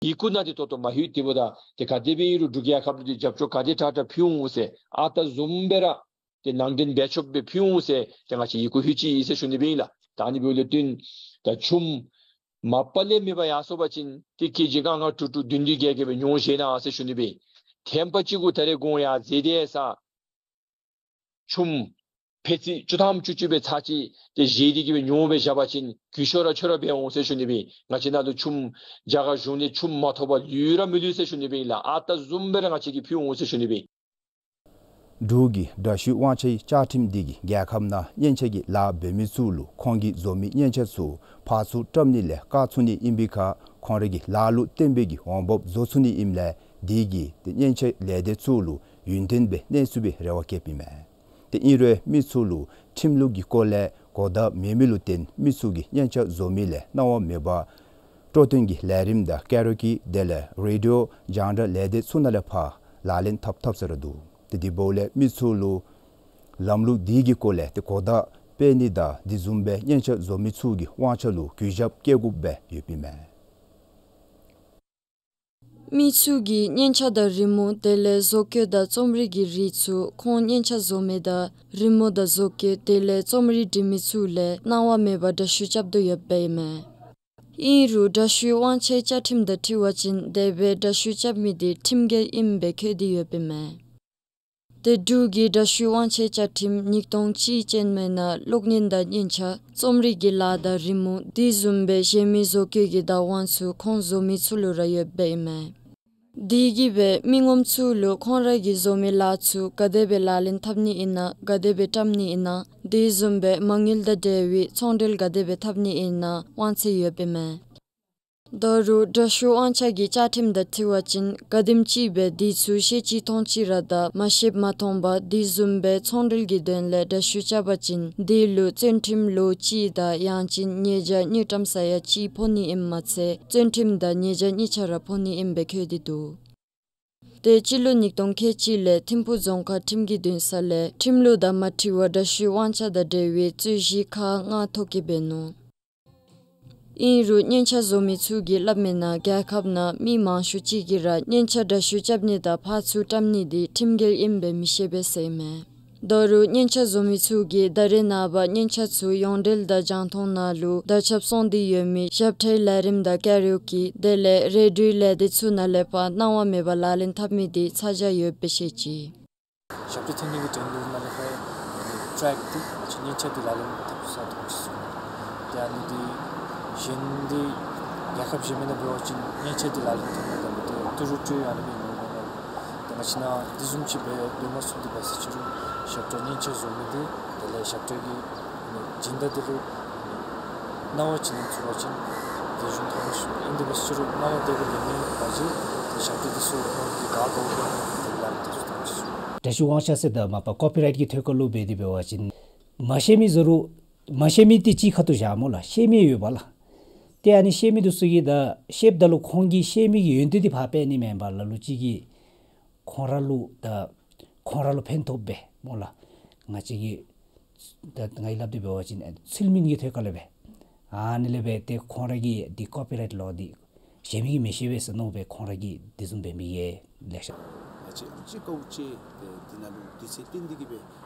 ཡི་གུ་ནང་འདི་ཏོག་ཏོ་མ་ལྷོད་དེ་འབདཝ་ད་ཏེ་ག་དེ་སྦེ་ཨིན་རུང་འབྲུག་རྒྱལ་ཁབ་ལུ་འདི་རྒྱབ་སྐྱོར་ག་དེ་དྲག་དྲག་ཕུལ་འོང་ཟེར་ཨ་རྟག་བཟུམ་སྦེ་ར་ཏེ་ནང་འདྲེན་འབད་ཆོགཔ་སྦེ་ཕུལ་འོང་ཟེར་ཏེ་ང་བཅས་ཡི་གུ་ལྷོད་ཅི་ཟེར་ཞུ་ནི་སྦེ་ཨིན་ལགས། ད་ཨ་ནི་འབདཝ་ལས་བརྟེན་ད་ཆུམ་མ་པ་ལས་མེད་པར་ཡར་སོང་པ་ཅིན་ཏེ་ཀེ་ཇི་ལྔ་ལྔ་དྲུག་དྲུག་བདུན་བདུན་བརྒྱད་བརྒྱད་སྦེ་ཉོ་བཞེས་གནང་ཟེར་ཞུ་ནི་སྦེ་ཨིན། ཐེངས་པ་གཅིག་གུ་ད་རེས་གོང་ཡར་འཛེགས་ཏེ་ས་ཆུམ་ཕད་ཙི་བཅུ་ཐམ་བཅུ་གཅིག་སྦེ་ཚར་གཅིག་ཏེ་བཞེས་ཏེ་གི་སྦེ་ཉོ་སྦེ་བཞག་པ་ཅིན་གུ་ཤོ་ར་ཆོ་ར་འབད་འོང་ཟེར་ཞུ་ནི་སྦེ་ཨིན། ང་བཅས་ནང་ལུ་ཆུམ་རྒྱ་གར་གཞུང་ལས་ཆུམ་མ་ཐོབ་པར་ལུས་ར་མི་ལུས་ཟེར་ཞུ་ནི་སྦེ་ཨིན་ལགས། ཨ་རྟག་བཟུམ་སྦེ་ར་ང་བཅས་ཀྱིས་ཕུལ་འོང་ཟེར་ཞུ་ནི་སྦེ་ཨིན། འབྲུག་གི་དྲག་ཤུལ་དབང་ཆའི་བཅའ་ཁྲིམས་འདི་གིས་རྒྱལ་ཁབ་ནང་སྙན་ཆ་གི་ལཱ་འབད་མི་ཚུ་ལུ་ཁོང་གིས་བཟོ་མི་སྙན་ཆ་ཚུ་ཕར་ཚུར་བཀྲམ་ནི་ལས་བཀག་ཚུགས་ནི་ཨིན་པའི་ཁར་ཁོང་ར་གི་ལཱ་ལུ་བརྟེན་པའི་གི་འོང་འབབ་བཟོ་ཚུགས་ནི་ཨིནམ་ལས་དེ་གིས་ཏེ་སྙན་ཆ་ལས་སྡེ་ཚུ་ལུ་ཡུན་བརྟན་སྦེ་གནས་ཚུགས་པའི་རེ་བ་བསྐྱེདཔ་ཨིན་མས། ཏེ་ཨིན་རུང་མི་ཚུ་ལུ་ཁྲིམས་ལུགས་ཀྱི་སྐོར་ལས་གོ་བརྡ་མེད་མི་ལུ་བརྟེན་མི་ཚུ་གིས་སྙན་ཆ་བཟོ་མི་ལས་གནང་བ་མེད་པར་སྤྲོ་སྟོན་གྱི་ལས་རིམ་དང་ཀ་ར་ཨོ་ཀེ་དེ་ལས་རེ་ཌི་ཡོ་རྒྱང་བསྒྲགས་ལས་སྡེ་ཚུ་ནང་ལས་ཕར་ལག་ལེན་འཐབ་འཐབ་ས་ར་འདུག། ཏེ་དེ་འབདཝ་ལས་མི་ཚུ་ལུ་ལམ་ལུགས་འདི་གི་སྐོར་ལས་ཏེ་གོ་བརྡ་སྤེལ་ནི་དང་དེ་བཟུམ་སྦེ་སྙན་ཆ་བཟོ་མི་ཚུ་གི་དབང་ཆ་ལུ་གུས་ཞབས་བསྐྱེད་དགོཔ་སྦེ་ཡོདཔ་ཨིན་མས། མི་ཚུ་གིས་སྙན་ཆ་དང་རི་མོ་དེ་ལས་བཟོ་བཀོད་དང་རྩོམ་རིག་གི་རིགས་ཚུ་ཁོང་སྙན་ཆ་བཟོ་མི་དང་རི་མོ་དང་བཟོ་བཀོད་དེ་ལས་རྩོམ་རིག་འབྲི་མི་ཚུ་ལས་གནང་བ་མེད་པར་དྲག་ཤུལ་རྐྱབ་དོ་ཡོདཔ་ཨིན་མས། ཨིན་རུང་དྲག་ཤུལ་དབང་ཆའི་བཅའ་ཁྲིམས་དང་འཁྲིལ་བ་ཅིན་དེ་སྦེ་དྲག་ཤུལ་རྐྱབ་མི་དེ་ཁྲིམས་འགལ་ཨིནམ་སྦེ་འཁོད་དེ་ཡོདཔ་ཨིན་མས། ཏེ་འབྲུག་གི་དྲག་ཤུལ་དབང་ཆའི་བཅའ་ཁྲིམས་ཉིས་སྟོང་གཅིག་ཅན་མའི་ནང་གློག་བརྙན་དང་སྙན་ཆ་རྩོམ་རིག་གི་ལཱ་དང་རི་མོ་དེ་བཟུམ་སྦེ་གཞན་མི་བཟོ་བཀོད་ཀྱི་བདག་དབང་ཚུ་ཁོང་བཟོ་མི་ཚུ་ལུ་ར་ཡོདཔ་ཨིན་མས། དེ་གིས་སྦེ་མི་ངོམ་ཚུ་ལུ་ཁོང་ར་གིས་བཟོ་མི་ལཱ་ཚུ་ག་དེ་སྦེ་ལག་ལེན་འཐབ་ནི་ཨིན་ན་ག་དེ་སྦེ་བཀྲམ་ནི་ཨིན་ན་དེ་བཟུམ་སྦེ་མ་དངུལ་དང་འབྲེལ་བའི་ཚོང་འབྲེལ་ག་དེ་སྦེ་འཐབ་ནི་ཨིན་ན་དབང་ཚད་ཡོདཔ་ཨིན་མས། ད་རུང་དྲག་ཤུལ་དབང་ཆ་གི་བཅའ་ཁྲིམས་དང་འཁྲིལ་བ་ཅིན་ག་དེམ་ཅིག་སྦེ་དེ་ཚུ་ཤེས་ཅི་མཐོང་ཅི་ར་དང་མ་ཤེསཔ་མ་མཐོངམ་དེ་བཟུམ་སྦེ་ཚོང་འབྲེལ་གྱི་དོན་ལས་དྲག་ཤུལ་རྐྱབ་པ་ཅིན་དེ་ལུ་བཙོན་ཁྲིམས་ལོ་གཅིག་དང་ཡང་ཅིན་ཉེས་བྱ་དངུལ་ཀྲམ་ས་ཡ་གཅིག་ཕོག་ནི་ཨིནམ་མ་ཚད་བཙོན་ཁྲིམས་དང་ཉེས་བྱ་གཉིས་ཆ་ར་ཕོག་ནི་ཨིནམ་སྦེ་འཁོད་དེ་འདུག། ཏེ་སྤྱི་ལོ་ཉིས་སྟོང་ཁལ་གཅིག་ལས་ཐིམ་ཕུག་རྫོང་ཁག་ཁྲིམས་ཀྱི་འདུན་ས་ལས་ཁྲིམས་ལུགས་དང་མ་འཁྲིལ་བར་དྲག་ཤུལ་དབང་ཆ་དང་འབྲེལ་བའི་རྩོད་གཞི་ཁག་ལྔ་ཐོ་བཀོད་འབད་ནུག། ཨིན་རུང་སྙན་ཆ་བཟོ་མི་ཚུ་གིས་སླབ་མི་ནང་རྒྱལ་ཁབ་ནང་མི་མང་ཤོས་ཅིག་གིས་ར་སྙན་ཆ་དྲག་ཤུལ་རྐྱབ་ནི་དང་ཕར་ཚུར་བཀྲམ་ནི་དེ་ཁྲིམས་འགལ་ཨིནམ་སྦེ་མི་ཤེས་པས་ཟེར་ཨིན་མས། ད་རུང་སྙན་ཆ་བཟོ་མི་ཚུ་གིས་ད་རེས་ནངས་པ་སྙན་ཆ་ཚུ་ཡོངས་འབྲེལ་དང་རྒྱང་མཐོང་ནང་ལུ་དར་ཁྱབ་སོང་སྟེ་ཡོད་མི་ཞབས་ཁྲའི་ལས་རིམ་དང་ཀ་ར་ཨོ་ཀེ་དེ་ལས་རེ་ཌི་ཡོ་ལས་སྡེ་ཚུ་ནང་ལས་ཕར་གནང་བ་མེད་པར་ལག་ལེན་འཐབ་མི་དེ་ཚ་གྱང་ཡོདཔ་སྦེ་བཤད་ཅི། ཞབས་ཏོག་ཐོན་ནི་གི་དོན་ལུ་ནཱ་ལས་ཕར་ཊེག་འདི་ང་བཅས་སྙན་ཆ་འདི་ལག་ལེན་འཐབ་ས་ཐོན་ཅི་ཟེར། ཏེ་ཨ་ནི་འདི་གཞན་འདི་ རྒྱལ་ཁབ་གཞན་མི་ནང་འབད་བ་ཅིན་མཉེན་ཆས་འདི་ལག་ལེན་འཐབ་ནི་དང་འདི་ཏི་རུ་ཏི་རུ་ཨ་ནི་སྦེ་ཨིན་མས། ཏེ་ང་བཅས་ནང་དེ་བཟུམ་ཅིག་འབད་འབད་མ་ཚུགས་ཏེ་འབད་ཟེར་ཅི་རུང་ཞབས་ཁྲ་མཉེན་ཆས་བཟོ་མི་འདི་དེ་ལས་ཞབས་ཁྲ་གི་སྦྱིན་བདག་འདི་ལུ་གནང་བ་ཅིན་ཚུགས་པ་ཅིན་དེ་བཟུམ་ཐོག་མ་ཞུ་ཨིན། དེ་འབད་ཟེར་ཅི་རུང་གནང་བ་དེ་གི་ལས་མི་འབད་ཅི་ཏེ་ཞབས་ཁྲ་འདི་ཚུ་ཁོང་གིས་ག་དགོ་པས་དེ་ལག་ལེན་འཐབ་ཚུགས་ཐོག་མ་ཞུ། འདྲ་བཤུས་དབང་ཆ་ཟེར་ད་མ་པ་ཀོ་པི་རའིཊ་གི་ཐད་ཁར་ལུ་འབད་དེ་འབད་བ་ཅིན་མ་ཤེས་མི་ཟེར་རུང་མ་ཤེས་མི་འདི་གཅིག་ཁ་ཐུག་བཞག་སྨོ་ལགས། ཤེས་མི་ཡོད་པ་ལགས། ཏེ་ཨ་ནི་ཤེས་མི་འདི་ཚུ་གིས་ད་ཤེསཔ་ད་ལུ་ཁོང་གིས་ཤེས་མི་གི་ཡོན་ཏན་འདི་ཕར་སྤེལ་ནི་མེན་པར་ལ་ལུ་ཅིག་གིས་ཁོང་ར་ལུ་ད་ཁོང་ར་ལུ་ཕན་ཐོགས་པས་སྨོ་ལགས། ང་བཅས་ཀྱི་ད་ང་གིས་སླབ་སྟེ་འབད་བ་ཅིན་ཚུལ་མིན་གྱི་ཐད་ཁར་ལས་འབད་ཨ་ནི་ལས་འབད་ཏེ་ཁོང་ར་གིས་འདི་ཀོ་པི་རའིཊ་ལོ་འདི་གཞན་མི་གིས་མི་ཤེས་པས་ཟེར་མནོ་སྦེ་ཁོང་ར་གིས་དེ་བཟུམ་འབད་མི་གིས་ལེ་ཤ། ང་བཅས་ཅིག་དཀའཝ་སྤྱད་དེ་འདི་ནང་ལུ་དུས་ཚོད་བཏོན་ཏེ་གིས་སྦེ་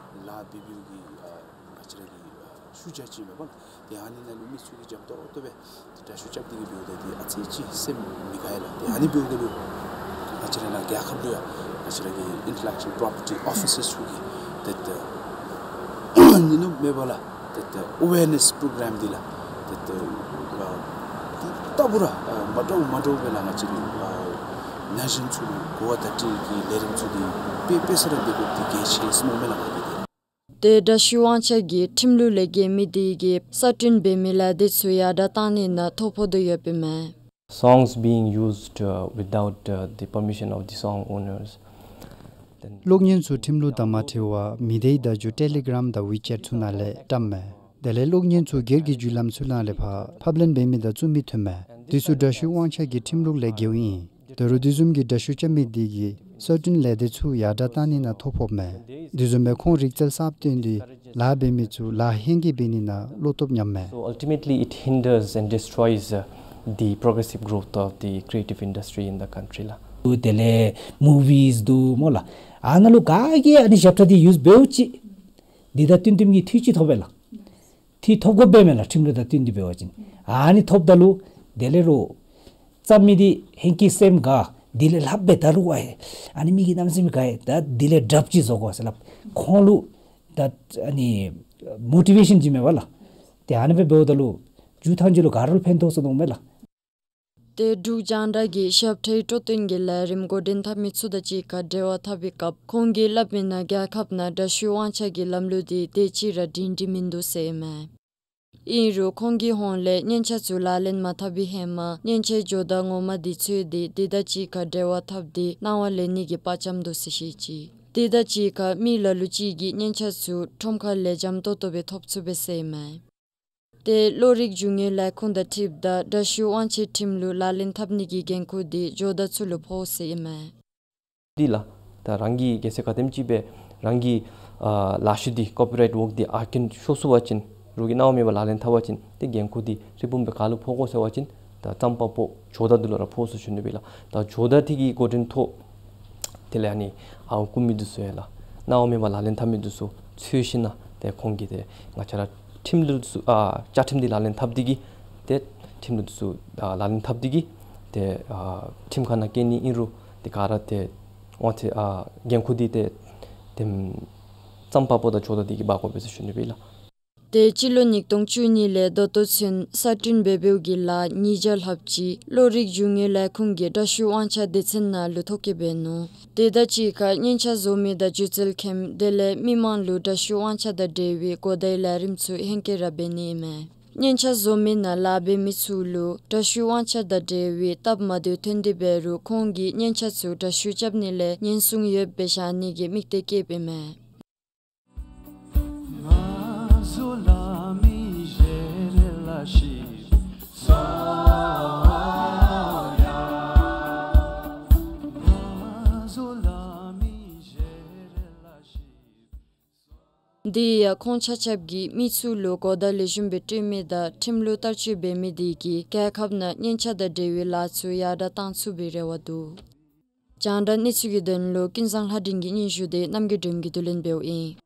ལཱ་འབད་འབདཝ་གི་ཨ་ང་བཅས་ར་གི་ཨ་ཤུལ་བཞག་ཅིག་མས་པ་ལགས། ཏེ་ཨ་ནི་ནང་ལུ་མི་ཚུ་གིས་འཇམ་ཏོང་ཏོ་སྦེ་འདྲ་བཤུས་རྐྱབ་སྟེ་གིས་འབདཝ་ད་འདི་ཨ་ཙི་ཅིག་སེམས་མི་དགའ་ཡི་ལགས། ཏེ་ཨ་ནི་འབདཝ་ད་ལུ་ང་བཅས་ར་ནཱ་རྒྱལ་ཁབ་ལུ་ཡང་ང་བཅས་ར་གི་ཨིན་ཊེ་ལེག་ཅུ་ཝཱལ་པོ་རོ་པར་ཊི་ཨོ་ཕི་སར་ཚུ་གིས་ཏེ་ཏེ་ཉིན་ནུབ་མེད་པར་ལགས་ཏེ་ཏེ་ཨེ་ཝེར་ནེསི་པོ་རོ་གརམ་འདི་ལགས་ཏེ་ཏེ་ཨ་ཏེ་ལྟ་བུ་ར་ཨ་མ་འདྲཝ་མ་འདྲཝ་སྦེ་ལགས་ང་བཅས་ར་ཨ་ན་གཞོན་ཚུ་ལུ་གོ་བ་བརྡ་སྤྲོད་ཀྱི་ལས་རིམ་ཚུ་འདི་དཔེ་དཔེ་ས་ར་འདི་གུ་འདི་གལ་ཆེ་ཟེར་མནོཝ་མས་ལགས་ང་གིས་ཏེ། ཏེ་འདྲ་བཤུས་དབང་ཆ་གི་ཁྲིམས་ལུགས་ལས་འགལ་མི་དེ་གིས་གསར་སྐྲུན་འབད་མི་ལཱ་འདི་ཚུ་ཡར་དྲགས་གཏང་ནི་ནང་ཐོ་ཕོག་དོ་ཡོདཔ་ཨིན་མས། Songs being used, uh, without, uh, the permission of the song owners. Then གློག་བརྙན་ཚུ་ཁྲིམས་ལུགས་དང་མ་འཁྲིལ་བར་མི་སྡེའི་བརྡ་བརྒྱུད་ཊེ་ལི་གྲམ་དང་ཝི་ཅེཊ་ཚུ་ནང་ལས་བཀྲམ་མས། དེ་ལས་གློག་བརྙན་ཚུ་སྒེར་གྱི་བརྒྱུད་ལམ་ཚུ་ནང་ལས་ཕར་ཕབ་ལེན་འབད་མི་དང་བཙུགས་མི་ཐོན་མས། དེ་ཚུ་འདྲ་བཤུས་དབང་ཆ་གི་ཁྲིམས་ལུགས་ལས་འགལཝ་ཨིན། ད་རུང་དེ་བཟུམ་གྱི་འདྲ་བཤུས་རྐྱབ་མི་དེ་གིས་གསར་སྐྲུན་ལས་སྡེ་ཚུ་ཡར་དྲགས་གཏང་ནི་ནང་ཐོ་ཕོགཔ་མས། དེ་བཟུམ་སྦེ་ཁོང་རིག་རྩལ་གསརཔ་བཏོན་ཏེ་ལཱ་འབད་མི་ཚུ་ལཱ་ཧེང་སྐལ་འབད་ནི་ནང་བློ་སྟོབས་ཉམས་མས། So ultimately it hinders and destroys, uh, the progressive growth of the creative industry in the country ལགས། དེ་ལས་མུ་ཝིས་འདུག་སྨོ་ལགས། ཨ་ནཱ་ལུ་ག་གིས་ཨ་ནི་ཞབས་ཁྲ་འདི་ཡུསི་འབདཝ་ཅིག་འདི་དང་བསྟུན་བསྟུནམ་གྱི་འཐུས་ཅིག་ཐོབ་པས་ལགས། འཐུས་ཐོབ་དགོ་པས་མས་ལགས། ཁྲིམས་ལུགས་དང་བསྟུན་ཏེ་འབད་བ་ཅིན་ཨ་ནི་ཐོབ་ད་ལུ་དེ་ལས་རོགས་རྩོམ་མི་འདི་ཧེང་སྐལ་སེམས་དགའ་དེ་ལས་ལྷག་སྦེ་ད་རུང་ཨ་ཨ་ནི་མི་གི་རྣམ་སེམས་དགའ་ད་དེ་ལས་དྲགཔ་ཅིག་བཟོ་དགོ་ཟེར་སླབ། ཁོང་ལུ་ད་ཨ་ནི་མོ་ཊི་ཝེ་ཤཱན་ཅིག་མས་པ་ལགས། ཏེ་ཨ་ནི་སྦེ་འབདཝ་ད་ལུ་མཇུག་ཐང་ཅིག་ལུ་ག་ར་ལུ་ཕན་ཐོགས་ཟེར་མནོཝ་མས་ལགས། ཏེ་འབྲུག་རྒྱང་བསྒྲགས་ཀྱིས་ཞབས་ཁྲའི་སྤྲོ་སྟོན་གྱི་ལས་རིམ་འགོ་འདྲེན་འཐབ་མི་ཚུ་དང་གཅིག་ཁར་འབྲེལ་བ་འཐབ་པའི་སྐབས་ཁོང་གིས་སླབ་མིའི་ནང་རྒྱལ་ཁབ་ནང་འདྲ་བཤུས་དབང་ཆ་གི་ལམ་ལུགས་འདི་དེ་ཅིག་ར་སྒྲིང་སྒྲི་མིན་འདུག་ཟེར་ཨིན་མས། ཨིན་རུང་ཁོང་གི་ཧོངས་ལས་མཉེན་ཆས་ཚུ་ལག་ལེན་མ་འཐབ་པའི་ཧེ་མ་མཉེན་ཆས་ཇོ་བདག་ངོ་མ་འདི་འཚོལ་ཏེ་དེ་དང་གཅིག་ཁར་འབྲེལ་བ་འཐབ་སྟེ་གནང་བ་ལེན་ནི་གི་དཔའ་བཅམ་འདུག་ཟེར་བཤད་ཅི། དེ་དང་གཅིག་ཁར་མི་ལ་ལུ་ཅིག་གིས་མཉེན་ཆས་ཚུ་ཁྲོམ་ཁ་ལས་འཇམ་ཏོང་ཏོ་སྦེ་ཐོབ་ཚུགས་པས་ཟེར་ཨིན་མས། ཏེ་གློག་རིག་རྒྱུ་དངོས་ལས་ཁུངས་དང་འཁྲིལཝ་ད་འདྲ་བཤུས་དབང་ཆའི་ཁྲིམས་ལུགས་ལག་ལེན་འཐབ་ནི་གི་འགན་ཁུར་འདི་ཇོ་བདག་ཚུ་ལུ་ཕོག་ཟེར་ཨིན་མས། འདི་ལགས་ད་རང་གིས་གལ་སྲིད་ག་དེམ་ཅིག་སྦེ་རང་གི་ཨ་ལཱ་ཤུལ་འདི་ཀོ་པི་རའིཊ་ཝརཀ་འདི་ཨར་ཀིང་ཤོར་སོང་པ་ཅིན་རོགས་ཀྱིས་གནང་བ་མེད་པར་ལག་ལེན་འཐབ་པ་ཅིན་ཏེ་འགན་ཁུར་འདི་རིམ་སྦོམ་སྦེ་ག་ལུ་ཕོག་དགོ་ཟེར་བ་ཅིན་ད་རྩོམ་པ་པོ་ཇོ་བདག་འདི་ལུ་ར་ཕོག་ཟེར་ཞུ་ནི་སྦེ་ལགས། ད་ཇོ་བདག་འདི་གིས་འགོ་འདྲེན་ཐོག་དེ་ལས་ཨ་ནི་ཨར་ཀིང་བརྐུ་མི་འདི་ཚུ་ཡང་ལགས་གནང་བ་མེད་པར་ལག་ལེན་འཐབ་མི་འདི་ཚུ་འཚོལ་ཞིནམ་ལས་ཏེ་ཁོང་གིས་ཏེ་ང་བཅས་ར་ཁྲིམས་ལུགས་འདི་ཚུ་ཨ་བཅའ་ཁྲིམས་འདི་ལག་ལེན་འཐབ་སྟེ་གིས་ཏེ་ཁྲིམས་ལུགས་འདི་ཚུ་ཨ་ལག་ལེན་འཐབ་སྟེ་གིས་ཏེ་ཨ་ཁྲིམས་ཁང་ནང་བསྐྱལ་ནི་ཨིན་རུང་ཏེ་ག་ར་ཏེ་འོ་ཏེ་ཨ་འགན་ཁུར་འདི་ཏེ་ཏེ་རྩོམ་པ་པོ་དང་ཇོ་བདག་འདི་གིས་འབག་དགོ་པས་ཟེར་ཞུ་ནི་སྦེ་ལགས། ཏེ་སྤྱི་ལོ་ཉིས་སྟོང་བཅུ་གཉིས་ལས་ད་ལྟོ་ཚུན་གསར་སྐྲུན་འབད་འབདཝ་གི་ལཱ་ཉིས་བརྒྱ་ལྷགཔ་ཅིག་གློག་རིག་རྒྱུ་དངོས་ལས་ཁུངས་ཀྱི་འདྲ་བཤུས་དབང་ཆ་སྡེ་ཚན་ནང་ལུ་ཐོ་བཀོད་འབད་ནུག། དེ་དང་གཅིག་ཁར་མཉེན་ཆས་བཟོ་མི་དང་སྒྱུ་རྩལ་མཁན་དེ་ལས་མི་མང་ལུ་འདྲ་བཤུས་དབང་ཆ་དང་འབྲེལ་བའི་གོ་བརྡའི་ལས་རིམ་ཚུ་ཧེང་སྐལ་ར་འབད་ནི་ཨིན་མས། མཉེན་ཆས་བཟོ་མི་ནང་ལཱ་འབད་མི་ཚུ་ལུ་འདྲ་བཤུས་དབང་ཆ་དང་འབྲེལ་བའི་སྟབས་མ་བདེཝ་ཐོན་ཏེ་འབད་རུང་ཁོང་གིས་མཉེན་ཆས་ཚུ་འདྲ་བཤུས་རྐྱབ་ནི་ལས་ཉེན་སྲུང་ཡོདཔ་སྦེ་བཞག་ནི་གི་དམིགས་གཏད་བསྐྱེདཔ་ཨིན་མས། དེ་ཡང་ཁོང་ཆ་ཁྱབ་ཀྱིས་མི་ཚུ་ལུ་གོ་བརྡ་ལེགས་ཤོམ་སྦེ་སྤྲོད་མི་དང་ཁྲིམས་ལུགས་བསྟར་སྤྱོད་འབད་མི་དེ་གིས་རྒྱལ་ཁབ་ནང་མཉེན་ཆས་དང་འབྲེལ་བའི་ལཱ་ཚུ་ཡར་དྲགས་གཏང་ཚུགས་པའི་རེ་བ་འདུག། རྒྱང་བསྒྲགས་གནས་ཚུལ་གྱི་དོན་ལུ་ཀུན་བཟང་ལྷ་སྒྲོན་གྱི་སྙན་ཞུ་དེ་རྣམ་རྒྱལ་སྒྲོལ་མ་གིས་བསྡུ་ལེན་འབདཝ་ཨིན།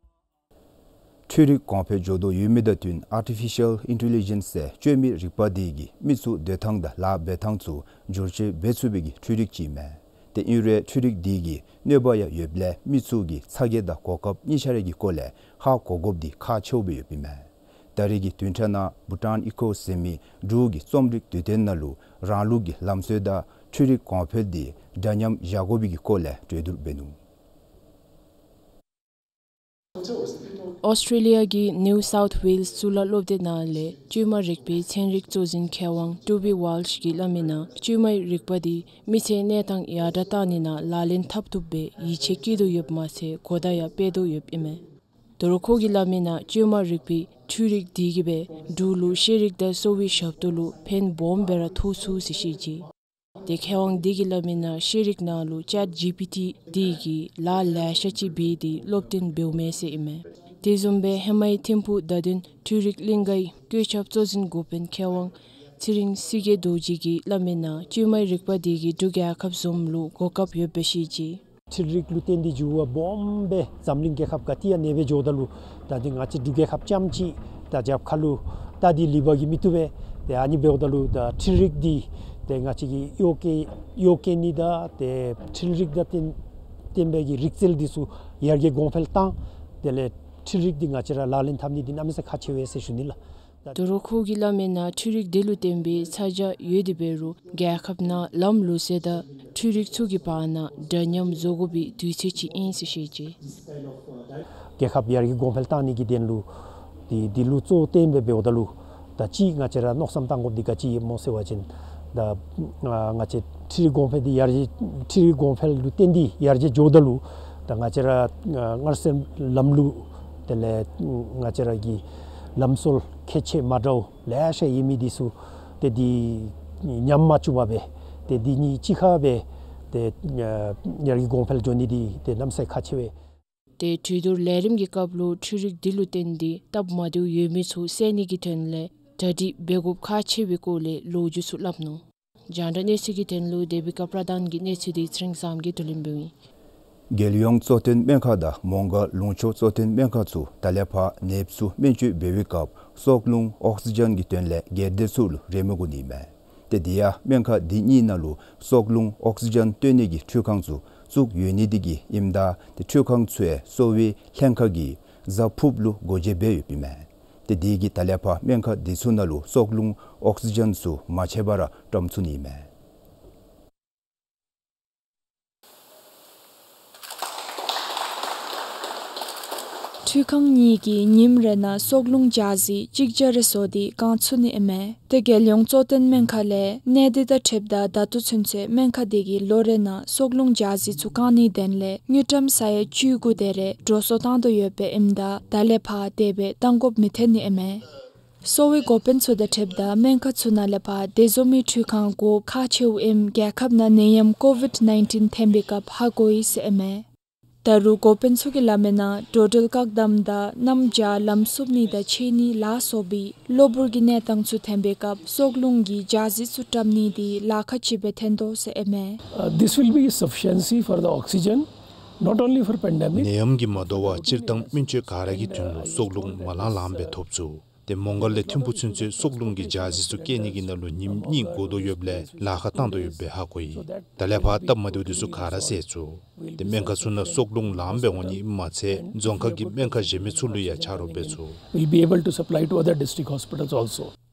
འཕྲུལ་རིག་གོང་འཕེལ་འགྱོ་དོ་ཡོད་མི་དང་བསྟུན་ཨར་ཊི་ཕི་ཤཱལ་ཨིན་ཊེ་ལི་ཇེནསི་ཟེར་སྤྱོད་མི་རིག་པ་དེ་གིས་མི་ཚུ་སྡོད་ཐངས་དང་ལཱ་འབད་ཐངས་ཚུ་བསྒྱུར་བཅོས་འབད་ཚུགས་པའི་གི་འཕྲུལ་རིག་ཅིག་མས། ཏེ་ཨིན་རུང་འཕྲུལ་རིག་དེ་གིས་གནོད་པ་ཡང་ཡོདཔ་ལས་མི་ཚུ་གིས་ཚ་གྱང་དང་གོ་སྐབས་གཉིས་ཆ་ར་གི་སྐོར་ལས་ཧ་གོ་དགོཔ་འདི་ཁག་ཆེཝ་སྦེ་ཡོདཔ་ཨིན་མས། ད་རེས་ཀྱི་བདུན་ཕྲག་ནང་བྷུ་ཊཱན་ཨི་ཀོ་ཟེར་མི་འབྲུག་གི་རྩོམ་རིག་དུས་སྟོན་ནང་ལུ་རང་ལུགས་ཀྱི་ལམ་སྲོལ་དང་འཕྲུལ་རིག་གོང་འཕེལ་འདི་འདྲ་མཉམ་བཞག་དགོ་པའི་གི་སྐོར་ལས་གྲོས་བསྡུར་འབད་ནུག། ཨོསི་ཊྲེ་ལི་ཡ་གི་ནིའུ་སའུཐ་ཝེལསི་གཙུག་ལག་སློབ་སྡེ་ནང་ལས་བཅོས་མ་རིག་པའི་ཚན་རིག་གཙོ་འཛིན་མཁས་དབང་ཊུ་བི་ཝཱལཤ་གིས་སླབ་མིའི་ནང་བཅོས་མའི་རིག་པ་འདི་མི་ཚེའི་གནས་སྟངས་ཡར་དྲག་བཏང་ནིའི་ནང་ལག་ལེན་འཐབ་བཏུབ་པའི་ཡིད་ཆེས་བསྐྱེད་དོ་ཡོདཔ་མ་ཚད་གོ་བརྡ་ཡང་སྤེལ་དོ་ཡོདཔ་ཨིན་མས། ད་རུང་ཁོ་གིས་སླབ་མིའི་ནང་བཅོས་མ་རིག་པའི་འཕྲུལ་རིག་འདི་གིས་སྦེ་འབྲུག་ལུ་ཤེས་རིག་དང་གསོ་བའི་ཞབས་ཏོག་ལུ་ཕན་སྦོམ་སྦེ་ར་ཐོགས་ཚུགས་ཟེར་བཤད་ཅི། ཏེ་མཁས་དབང་འདི་གིས་སླབ་མིའི་ནང་ཤེས་རིག་ནང་ལུ་ཅེཊ་ཇི་པི་ཊི་འདི་གིས་ལཱ་ལེ་ཤ་ཅིག་འབད་དེ་སློབ་སྟོན་འབདཝ་མས་ཟེར་ཨིན་མས། དེ་བཟུམ་སྦེ་ཧེ་མའི་ཐིམ་ཕུག་བརྡ་དོན་འཕྲུལ་རིག་གླིང་གའི་བཀོད་ཁྱབ་གཙོ་འཛིན་འགོ་དཔོན་མཁས་དབང་ཚེ་རིང་སྲིད་རྒྱས་རྡོ་རྗེ་གིས་སླབ་མིའི་ནང་བཅོས་མའི་རིག་པ་འདི་གིས་འབྲུག་རྒྱལ་ཁབ་བཟུམ་ལུ་གོ་སྐབས་ཡོདཔ་སྦེ་བཤད་ཅི། འཕྲུལ་རིག་ལུ་བརྟེན་ཏེ་འགྱུར་བ་སྦོམ་སྦེ་འཛམ་གླིང་རྒྱལ་ཁབ་ག་ཏེ་ཡང་གནས་སྦེ་འགྱོཝ་ད་ལུ་ད་འདི་ང་བཅས་འབྲུག་རྒྱལ་ཁབ་རྐྱངམ་གཅིག་ད་རྒྱབ་ཁ་ལུ་ད་འདི་ལུས་པ་གིས་མི་བཏུབ་པས། ཏེ་ཨ་ནི་འབདཝ་ད་ལུ་ད་འཕྲུལ་རིག་འདི་ཏེ་ང་བཅས་ཀྱི་གཡོག་བཀོལ་གཡོག་བཀོལ་ནི་དང་ཏེ་འཕྲུལ་རིག་དང་བརྟེན་བརྟེན་པའི་གི་རིག་རྩལ་འདི་ཚུ་ཡར་རྒྱས་གོང་འཕེལ་བཏང་། དེ་ལས་འཕྲུལ་རིག་འདི་ང་བཅས་ར་ལག་ལེན་འཐབ་ནི་འདི་གནམ་མེད་ས་མེད་ཁག་ཆེ་བས་ཟེར་ཞུ་ནི་ལགས། ད་རུང་ཁོ་གིས་སླབ་མིའི་ནང་འཕྲུལ་རིག་འདི་ལུ་བརྟེན་པའི་ཚ་གྱང་ཡོད་དེ་འབད་རུང་རྒྱལ་ཁབ་ནང་ལམ་ལུགས་སྲོལ་དང་འཕྲུལ་རིག་ཚུ་གི་བར་ན་འདྲ་མཉམ་བཟོ་དགོ་པའི་དུས་ཚོད་ཅིག་ཨིན་ཟེར་བཤད་ཅི། རྒྱལ་ཁབ་ཡར་རྒྱས་གོང་འཕེལ་བཏང་ནི་གི་དོན་ལུ་འདི་འདི་ལུ་གཙོ་བོ་བཏོན་སྦེ་འབདཝ་ད་ལུ་ད་ཅི་ང་བཅས་ར་མནོ་བསམ་བཏང་དགོཔ་འདི་ག་ཅི་ཨིན་མོ་ཟེར་བ་ཅིན་ད་ང་བཅས་འཕྲུལ་རིག་གོང་འཕེལ་འདི་ཡར་རྒྱས་འཕྲུལ་རིག་གོང་འཕེལ་ལུ་བརྟེན་ཏེ་ཡར་རྒྱས་འགྱོཝ་ད་ལུ་ད་ང་བཅས་ར་ཨ་སྔར་སྲོལ་ལམ་ལུགས་དེ་ལས་ང་བཅས་ར་གི་ལམ་སྲོལ་ཁྱད་ཆོས་མ་འདྲཝ་ལེ་ཤ་ཡོད་མི་འདི་ཚུ་ཏེ་འདི་ཉམས་མ་བཅུག་པར་སྦེ་ཏེ་འདི་གཉིས་གཅིག་ཁར་སྦེ་ཏེ་ཨ་ཡར་རྒྱས་གོང་འཕེལ་འགྱོ་ནི་འདི་ཏེ་གནམ་མེད་ས་མེད་ཁག་ཆེ་བས། ཏེ་གྲོས་བསྡུར་ལས་རིམ་གྱི་སྐབས་ལུ་འཕྲུལ་རིག་འདི་ལུ་བརྟེན་ཏེ་སྟབས་མ་བདེཝ་ཡོད་མི་ཚུ་སེལ་ནི་གི་དོན་ལས་གྲ་སྒྲིག་འབད་དགོཔ་ཁག་ཆེ་བའི་སྐོར་ལས་ལོ་རྒྱུས་ཚུ་སླབ་ནུག། རྒྱང་བསྒྲགས་གནས་ཚུལ་གྱི་དོན་ལུ་དེ་བི་ཀ་པྲ་དཱན་གྱི་གནས་ཚུལ་འདི་ཚེ་རིང་བཟངམོ་གིས་བསྡུ་ལེན་འབདཝ་ཨིན། རྒྱལ་ཡོངས་གཙོ་བསྟེན་སྨན་ཁང་དང་མོང་སྒར་ལུང་ཕྱོགས་གཙོ་བསྟེན་སྨན་ཁང་ཚུ་ད་ལས་ཕར་ནདཔ་ཚུ་སྨན་བཅོས་འབད་བའི་སྐབས་སྲོག་རླུང་ཨོག་སི་ཇན་གྱི་དོན་ལས་སྒེར་སྡེ་ཚུ་ལུ་རེ་མོ་བསྐུར་ནི་ཨིན་མས། ཏེ་དེ་ཡང་སྨན་ཁང་འདི་གཉིས་ནང་ལུ་སྲོག་རླུང་ཨོག་སི་ཇན་བཏོན་ནི་གི་འཕྲུལ་ཁང་ཚུ་བཙུགས་ཡོད་ནི་འདི་གིས་ཨིནམ་ད་ཏེ་འཕྲུལ་ཁང་ཚུ་ཡང་གསོ་བའི་ལྷན་ཁག་གིས་གཟའ་ཕུརཔ་ལུ་སྒོ་འབྱེད་འབད་ཡོདཔ་ཨིན་མས། ཏེ་དེ་གིས་ད་ལས་ཕར་སྨན་ཁང་འདི་ཚུ་ནང་ལུ་སྲོག་རླུང་ཨོག་སི་ཇན་ཚུ་མ་ཆད་པར་བཀྲམ་ཚུགས་ནི་ཨིན་མས། འཕྲུལ་ཁང་གཉིས་ཀྱིས་ཉིནམ་རེ་ནང་སྲོག་རླུང་ཇ་ཟི་གཅིག་བརྒྱ་རེ་བཟོ་སྟེ་བཀང་ཚུགས་ནི་ཨིན་མས། ཏེ་རྒྱལ་ཡོངས་གཙོ་བསྟེན་སྨན་ཁང་ལས་ནད་འདི་དང་འཁྲིལཝ་ད་ད་ལྟོ་ཚུན་ཚོད་སྨན་ཁང་འདི་གིས་ལོ་རེ་ནང་སྲོག་རླུང་ཇ་ཟི་ཚུ་བཀང་ནིའི་དོན་ལས་དངུལ་ཀྲམ་ས་ཡ་བཅུ་དགུ་དེ་རེ་འགྲོ་སོང་བཏང་དོ་ཡོདཔ་ཨིནམ་ད་ད་ལས་ཕར་དེ་སྦེ་བཏང་དགོཔ་མི་འཐོན་ནི་ཨིན་མས། གསོ་བའི་འགོ་དཔོན་ཚུ་དང་འཁྲིལཝ་ད་སྨན་ཁང་ཚུ་ནང་ལས་ཕར་དེ་བཟུམ་མའི་འཕྲུལ་ཁང་དགོཔ་ཁག་ཆེཝ་ཨིནམ་རྒྱལ་ཁབ་ནང་ནད་ཡམས་ཀོ་ཝིཌ་ནའིན་ཊིན་ཐོན་པའི་སྐབས་ཧ་གོ་ཡི་ཟེར་ཨིན་མས། ད་རུང་འགོ་དཔོན་ཚུ་གིས་སླབ་མིའི་ནང་འགྲོ་འགྲུལ་བཀག་དམ་དང་གནམ་བྱཱར་ལམ་བསུབ་ནི་དང་འཕྱད་ནི་ལ་སོགས་པའི་གློ་བུར་གྱི་གནས་སྟངས་ཚུ་ཐོན་པའི་སྐབས་སྲོག་རླུང་གི་ཇ་ཟི་ཚུ་བཀྲམ་ནི་འདི་ལཱ་ཁག་ཅིག་སྦེ་ཐོན་དོ་ཟེར་ཨིན་མས། Uh, this will be sufficiency for the oxygen, not only for pandemic. ནད་ཡམས་ཀྱིས་མ་དོ་བར་སྤྱིར་བཏང་སྨན་བཅོས་ག་ར་གི་དོན་ལུ་སྲོག་རླུང་མ་ལང་ལངམ་སྦེ་ཐོབ་ཚུགས། ཏེ་མོང་སྒར་ལས་ཐིམ་ཕུག་ཚུན་ཚོད་སྲོག་རླུང་གི་ཇ་ཟི་ཚུ་བཀལ་ནི་གི་ནང་ལུ་ཉིནམ་གཉིས་འགོར་དོ་ཡོདཔ་ལས་ལཱ་ཁག་བཏང་དོ་ཡོདཔ་སྦེ་ཧ་གོ་ཡི། ད་ལས་ཕར་སྟབས་མ་བདེཝ་འདི་ཚུ་ག་ར་སེལ་ཚུགས། ཏེ་སྨན་ཁང་ཚུ་ནང་སྲོག་རླུང་ལངམ་སྦེ་འོང་ནི་ཨིནམ་མ་ཚད་རྫོང་ཁག་གི་སྨན་ཁང་གཞན་མི་ཚུ་ལུ་ཡང་ཆ་རོགས་འབད་ཚུགས། We'll be able to supply to other district hospitals also.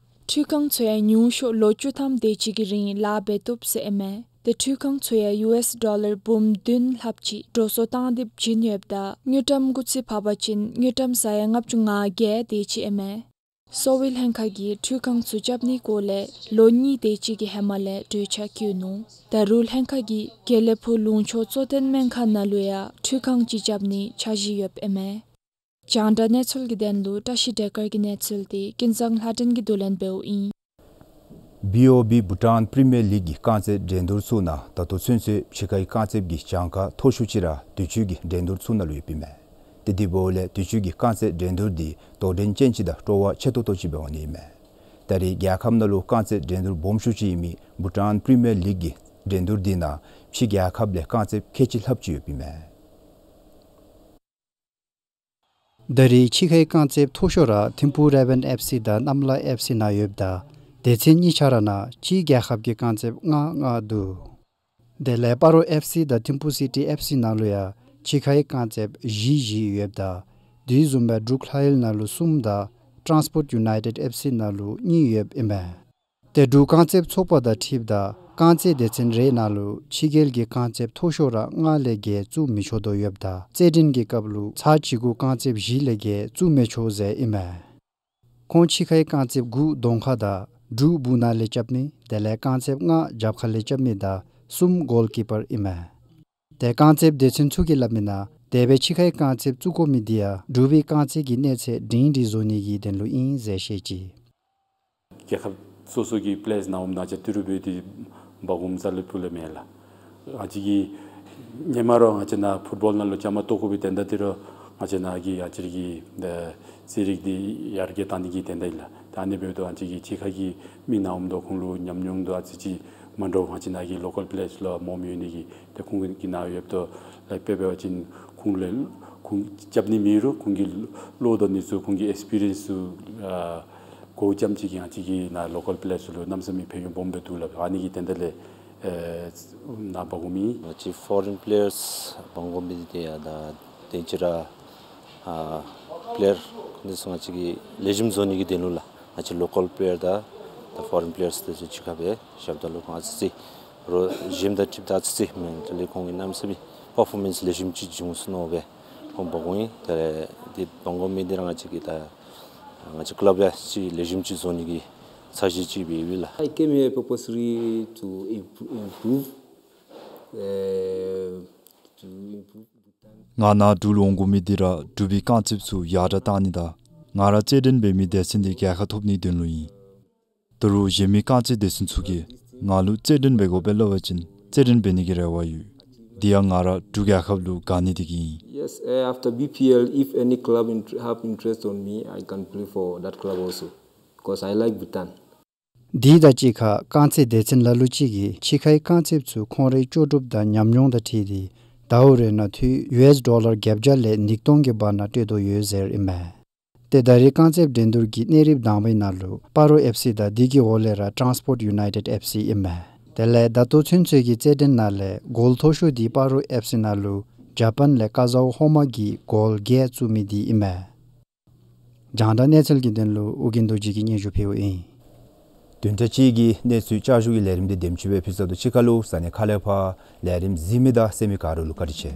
འཕྲུལ་ཁང་ཚུ་ཡང་ཉུང་ཤོས་ལོ་བཅུ་ཐམ་དེ་ཅིག་གི་རིང་ལཱ་འབད་བཏུབ་ཟེར་ཨིན་མས། ཏེ་འཕྲུལ་ཁང་ཚུ་ཡང་ཡུ་ཨེསི་ཌོ་ལར་འབུམ་བདུན་ལྷགཔ་ཅིག་འགྲོ་སོང་བཏང་སྟེ་བྱིན་ཡོདཔ་ད་དངུལ་ཀྲམ་སྐུགས་ཚད་ཕབ་པ་ཅིན་དངུལ་ཀྲམ་ས་ཡ་ལྔ་བཅུ་ང་བརྒྱད་དེ་ཅིག་ཨིན་མས། གསོ་བའི་ལྷན་ཁག་གིས་འཕྲུལ་ཁང་ཚུ་རྐྱབ་ནིའི་སྐོར་ལས་ལོ་གཉིས་དེ་ཅིག་གི་ཧེ་མ་ལས་གྲོས་འཆར་བཀོད་ནུག། ད་རུང་ལྷན་ཁག་གིས་དགེ་ལེགས་ཕུག་ལུང་ཕྱོགས་གཙོ་བསྟེན་སྨན་ཁང་ནང་ལུ་ཡང་འཕྲུལ་ཁང་ཅིག་རྐྱབ་ནིའི་འཆར་གཞི་ཡོདཔ་ཨིན་མས། རྒྱང་བསྒྲགས་གནས་ཚུལ་གྱི་དོན་ལུ་བཀྲ་ཤིས་བདེ་དཀར་གྱི་གནས་ཚུལ་འདི་ཀུན་བཟང་ལྷ་སྒྲོན་གྱིས་བསྡུ་ལེན་འབདཝ་ཨིན། བི་ཨོ་བི་བྷུ་ཊཱན་པི་རི་མི་ཡར་ལིག་གི་རྐང་རྩེད་འགྲན་བསྡུར་ཚུ་ནང་ད་ལྟོ་ཚུན་ཚོད་ཕྱི་ཁའི་རྐང་རྩེདཔ་གི་གྱངས་ཁ་མཐོ་ཤོས་ཅིག་ར་དུས་ཅི་གི་འགྲན་བསྡུར་ཚུ་ནང་ལུ་ཡོདཔ་ཨིན་མས། ཏེ་དེ་འབདཝ་ལས་དུས་ཅི་གི་རྐང་རྩེད་འགྲན་བསྡུར་འདི་དོགས་འདྲི་ཅན་ཅིག་དང་སྤྲོ་བ་ཆེ་ཏོག་ཏོ་ཅིག་སྦེ་འོང་ནི་ཨིན་མས། ད་རེས་རྒྱལ་ཁབ་ནང་ལུ་རྐང་རྩེད་འགྲན་བསྡུར་སྦོམ་ཤོས་ཅིག་ཨིན་མི་བྷུ་ཊཱན་པི་རི་མི་ཡར་ལིག་གི་འགྲན་བསྡུར་འདི་ནང་ཕྱི་རྒྱལ་ཁབ་ལས་རྐང་རྩེདཔ་ཁལ་གཅིག་ལྷགཔ་ཅིག་ཡོདཔ་ཨིན་མས། ད་རེས་ཕྱི་ཁའི་རྐང་རྩེདཔ་མཐོ་ཤོས་ར་ཐིམ་ཕུག་རེ་ཝན་ཨེཕ་སི་དང་གནམ་ལ་ཨེཕ་སི་ནང་ཡོདཔ་ད་སྡེ་ཚན་གཉིས་ཆ་ར་ནང་ཕྱི་རྒྱལ་ཁབ་ཀྱི་རྐང་རྩེདཔ་ལྔ་ལྔ་འདུག། དེ་ལས་སྤ་རོ་ཨེཕ་སི་དང་ཐིམ་ཕུག་སི་ཊི་ཨེཕ་སི་ནང་ལུ་ཡང་ཕྱི་ཁའི་རྐང་རྩེདཔ་བཞི་བཞི་ཡོདཔ་ད་དེ་བཟུམ་སྦེ་འབྲུག་ལྷ་ཡུལ་ནང་ལུ་གསུམ་དང་ ཊཱནསི་པོརཊ་ཡུ་ནའི་ཊེཌ་ཨེཕ་སི་ནང་ལུ་གཉིས་ཡོདཔ་ཨིན་མས། ཏེ་འབྲུག་རྐང་རྩེདཔ་ཚོགས་པ་དང་འཁྲིལཝ་ད་རྐང་རྩེད་སྡེ་ཚན་རེ་ནང་ལུ་ཕྱི་རྒྱལ་གྱི་རྐང་རྩེདཔ་མཐོ་ཤོས་ར་ལྔ་ལས་བརྒལ་བཙུགས་མི་ཆོག་དོ་ཡོདཔ་ད་རྩེད་འགྲན་གྱི་སྐབས་ལུ་ཚར་གཅིག་གུ་རྐང་རྩེདཔ་བཞི་ལས་བརྒལ་བཙུགས་མི་ཆོག་ཟེར་ཨིན་མས། ཁོང་ཕྱི་ཁའི་རྐང་རྩེདཔ་དགུ་གདོང་ཁ་དང་དྲུག་སྦུག་ནང་ལས་རྐྱབ་མི་དེ་ལས་རྐང་རྩེདཔ་ལྔ་རྒྱབ་ཁ་ལས་རྐྱབ་མི་དང་གསུམ་གོལ་ཀི་པར་ཨིན་མས། ཏེ་རྐང་རྩེདཔ་སྡེ་ཚན་ཚུ་གིས་སླབ་མི་ནང་དེ་སྦེ་ཕྱི་ཁའི་རྐང་རྩེདཔ་བཙུགས་དགོ་མི་འདི་ཡང་འབྲུག་པའི་རྐང་རྩེད་ཀྱི་གནས་ཚད་སྒྲིང་སྒྲི་བཟོ་ནི་གི་དོན་ལུ་ཨིན་ཟེར་བཤད་ཅི། རྒྱལ་ཁབ་སོ་སོ་གི་པི་ལེ་ཡརསི་ནང་འོངམ་ད་ང་བཅས་ཏི་རུ་སྦེ་འདི་འབག་འོངམ་རྩ་ལས་སྤུ་ལས་མེད་ལགས། ང་བཅས་ཀྱི་ཧེ་མ་ར་ང་བཅས་ནཱ་ཕུཊ་བཱོལ་ནང་ལུ་བཅའ་མར་གཏོགས་དགོ་པའི་དོན་དག་འདི་ར་ང་བཅས་ནཱ་གི་ང་བཅས་ཀྱི་ཨེ་རྩེད་རིགས་འདི་ཡར་རྒྱས་གཏང་ནི་གི་དོན་དག་ཨིན་ལགས། ད་ཨ་ནི་འབདཝ་ད་ང་བཅས་ཀྱི་ཕྱི་ཁ་གི་མི་ནང་འོངམ་ད་ཁོང་ལུ་ཉམས་མྱོང་འདི་ཨ་ཙི་ཅིག་མ་འདྲཝ་ང་བཅས་ནཱ་གི་ལོ་ཀཱལ་པི་ལེ་ཡརསི་ལུ་མངམ་ཡོད་ནི་གི། ཏེ་ཁོང་གི་ནང་ཡོདཔ་ད་ལཱའིཀ་དཔེ་འབད་བ་ཅིན་ཁོང་ལས་ཁོང་རྐྱབ་ནི་མེད་རུང་ཁོང་གི་བློ་དང་ནི་ཚུ་ཁོང་གི་ཨེགསི་པི་རི་ཡནསི་ཚུ་ཨ་གོཝ་ཙམ་ཅིག་གིས་ང་བཅས་ཀྱི་ནཱ་ལོ་ཀཱལ་པི་ལེ་ཡརསི་ལུ་གནམ་མེད་ས་མེད་ཕན་ཡོན་སྦོམ་སྦེ་འདུག་ལགས། ཨ་ནི་གི་དོན་དག་ལས་ཨེ་ནཱ་འབག་འོངམ་ཨིན། ང་བཅས་ཕོ་རིན་པི་ལེ་ཡརསི་འབག་འོང་མི་འདི་ཡང་ད་དེ་ཅིག་ར་ཨ་པི་ལེ་ཡར་འདི་ཚུ་ང་བཅས་ཀྱི་ལེགས་ཤོམ་བཟོ་ནི་གི་དོན་ལུ་ལགས། ང་བཅས་ལོ་ཀཱལ་པི་ལེ་ཡར་དང་ད་ཕོ་རིན་པི་ལེ་ཡརསི་འདི་ཚུ་གཅིག་ཁར་སྦེ་བཞགཔ་ད་ལུ་ཁོང་ཨ་ཙི་ཅིག་རོགས་གཞི་དང་འཁྲིལཝ་ད་ཨ་ཙི་ཅིག་མེན་དེ་ལས་ཁོང་གིས་གནམ་མེད་ས་མེད་པར་ཕོར་མཱནསི་ལེགས་ཤོམ་ཅིག་བྱུང་སོང་ནུག་སྦེ་ཁོང་འབག་འོང་ཡི། དེ་ལས་འདི་འབག་འོང་མི་འདི་ར་ང་བཅས་ཀྱི་ད་ང་བཅས་ཀླབ་ཡང་ཅིག་ལེགས་ཤོམ་ཅིག་བཟོ་ནི་གི་འཆར་གཞི་ཅིག་སྦེ་ཡོད་ལགས། I came here purposely to imp- improve, uh, to improve Bhutan. ང་ནཱ་འབྲུག་ལུ་འོང་དགོ་མི་འདི་ར་འབྲུག་པའི་རྐང་རྩེདཔ་ཚུ་ཡར་དྲག་གཏང་ནི་དང་ང་ར་རྩེད་འགྲན་འབད་མི་སྡེ་ཚན་འདི་རྒྱལ་ཁ་ཐོབ་ནིའི་དོན་ལུ་ཨིན། ད་རུང་གཞན་མི་རྐང་རྩེད་སྡེ་ཚན་ཚུ་གིས་ང་ལུ་རྩེད་འགྲན་འབད་དགོ་པས་སླབ་པ་ཅིན་རྩེད་འགྲན་འབད་ནི་གི་རེ་བ་ཡོད། དེ་ཡང་ང་ར་འབྲུག་རྒྱལ་ཁབ་ལུ་དགའ་ནི་དེ་གིས་ཨིན། Yes, eh, after B P L, if any club int- have interest on me, I can play for that club also, because I like Bhutan. དེ་དང་གཅིག་ཁར་རྐང་རྩེད་སྡེ་ཚན་ལ་ལུ་ཅིག་གིས་ཕྱི་ཁའི་རྐང་རྩེདཔ་ཚུ་ཁོང་རའི་ལྕོགས་གྲུབ་དང་ཉམས་མྱོང་དང་འཁྲིལ་ཏེ་ཟླཝ་རེ་ནང་འཐུས་ཡུ་ཨེསི་ཌོ་ལར་བརྒྱད་བརྒྱ་ལས་ཉིས་སྟོང་གི་བར་ན་སྤྲོད་དོ་ཡོད་ཟེར་ཨིན་མས། ཏེ་ད་རེས་རྐང་རྩེདཔ་འགྲན་བསྡུར་གྱི་གནས་རིམ་དང་པའི་ནང་ལུ་སྤ་རོ་ཨེཕ་སི་དང་དེ་གི་འོག་ལས་ར་ཊཱནསི་པོརཊ་ཡུ་ནའི་ཊེཌ་ཨེཕ་སི་ཨིན་མས། དེ་ལས་ད་ལྟོ་ཚུན་ཚོད་ཀྱི་རྩེད་འགྲན་ནང་ལས་གོལ་མཐོ་ཤོས་འདི་སྤ་རོ་ཨེཕ་སི་ནང་ལུ་ཇ་པཱན་ལས་ཀ་ཛའོ་ཧོ་མ་གིས་གོལ་བརྒྱད་བཙུགས་མི་འདི་ཨིན་མས། རྒྱང་བསྒྲགས་གནས་ཚུལ་གྱི་དོན་ལུ་ཨོ་རྒྱན་རྡོ་རྗེ་གིས་སྙན་ཞུ་ཕུལཝ་ཨིན། བདུན་ཕྲག་གཅིག་གི་གནས་ཚུལ་བསྐྱར་ཞུ་གི་ལས་རིམ་འདི་དེམ་ཅིག་སྦེ་ཕུལ་ཚརཝ་ད་ཕྱི་ཁ་ལུ་ས་གནས་ཁ་ལས་ཕར་ལས་རིམ་གཟིགས་མི་དང་གསན་མི་ག་ར་ལུ་བཀའ་དྲིན་ཆེ།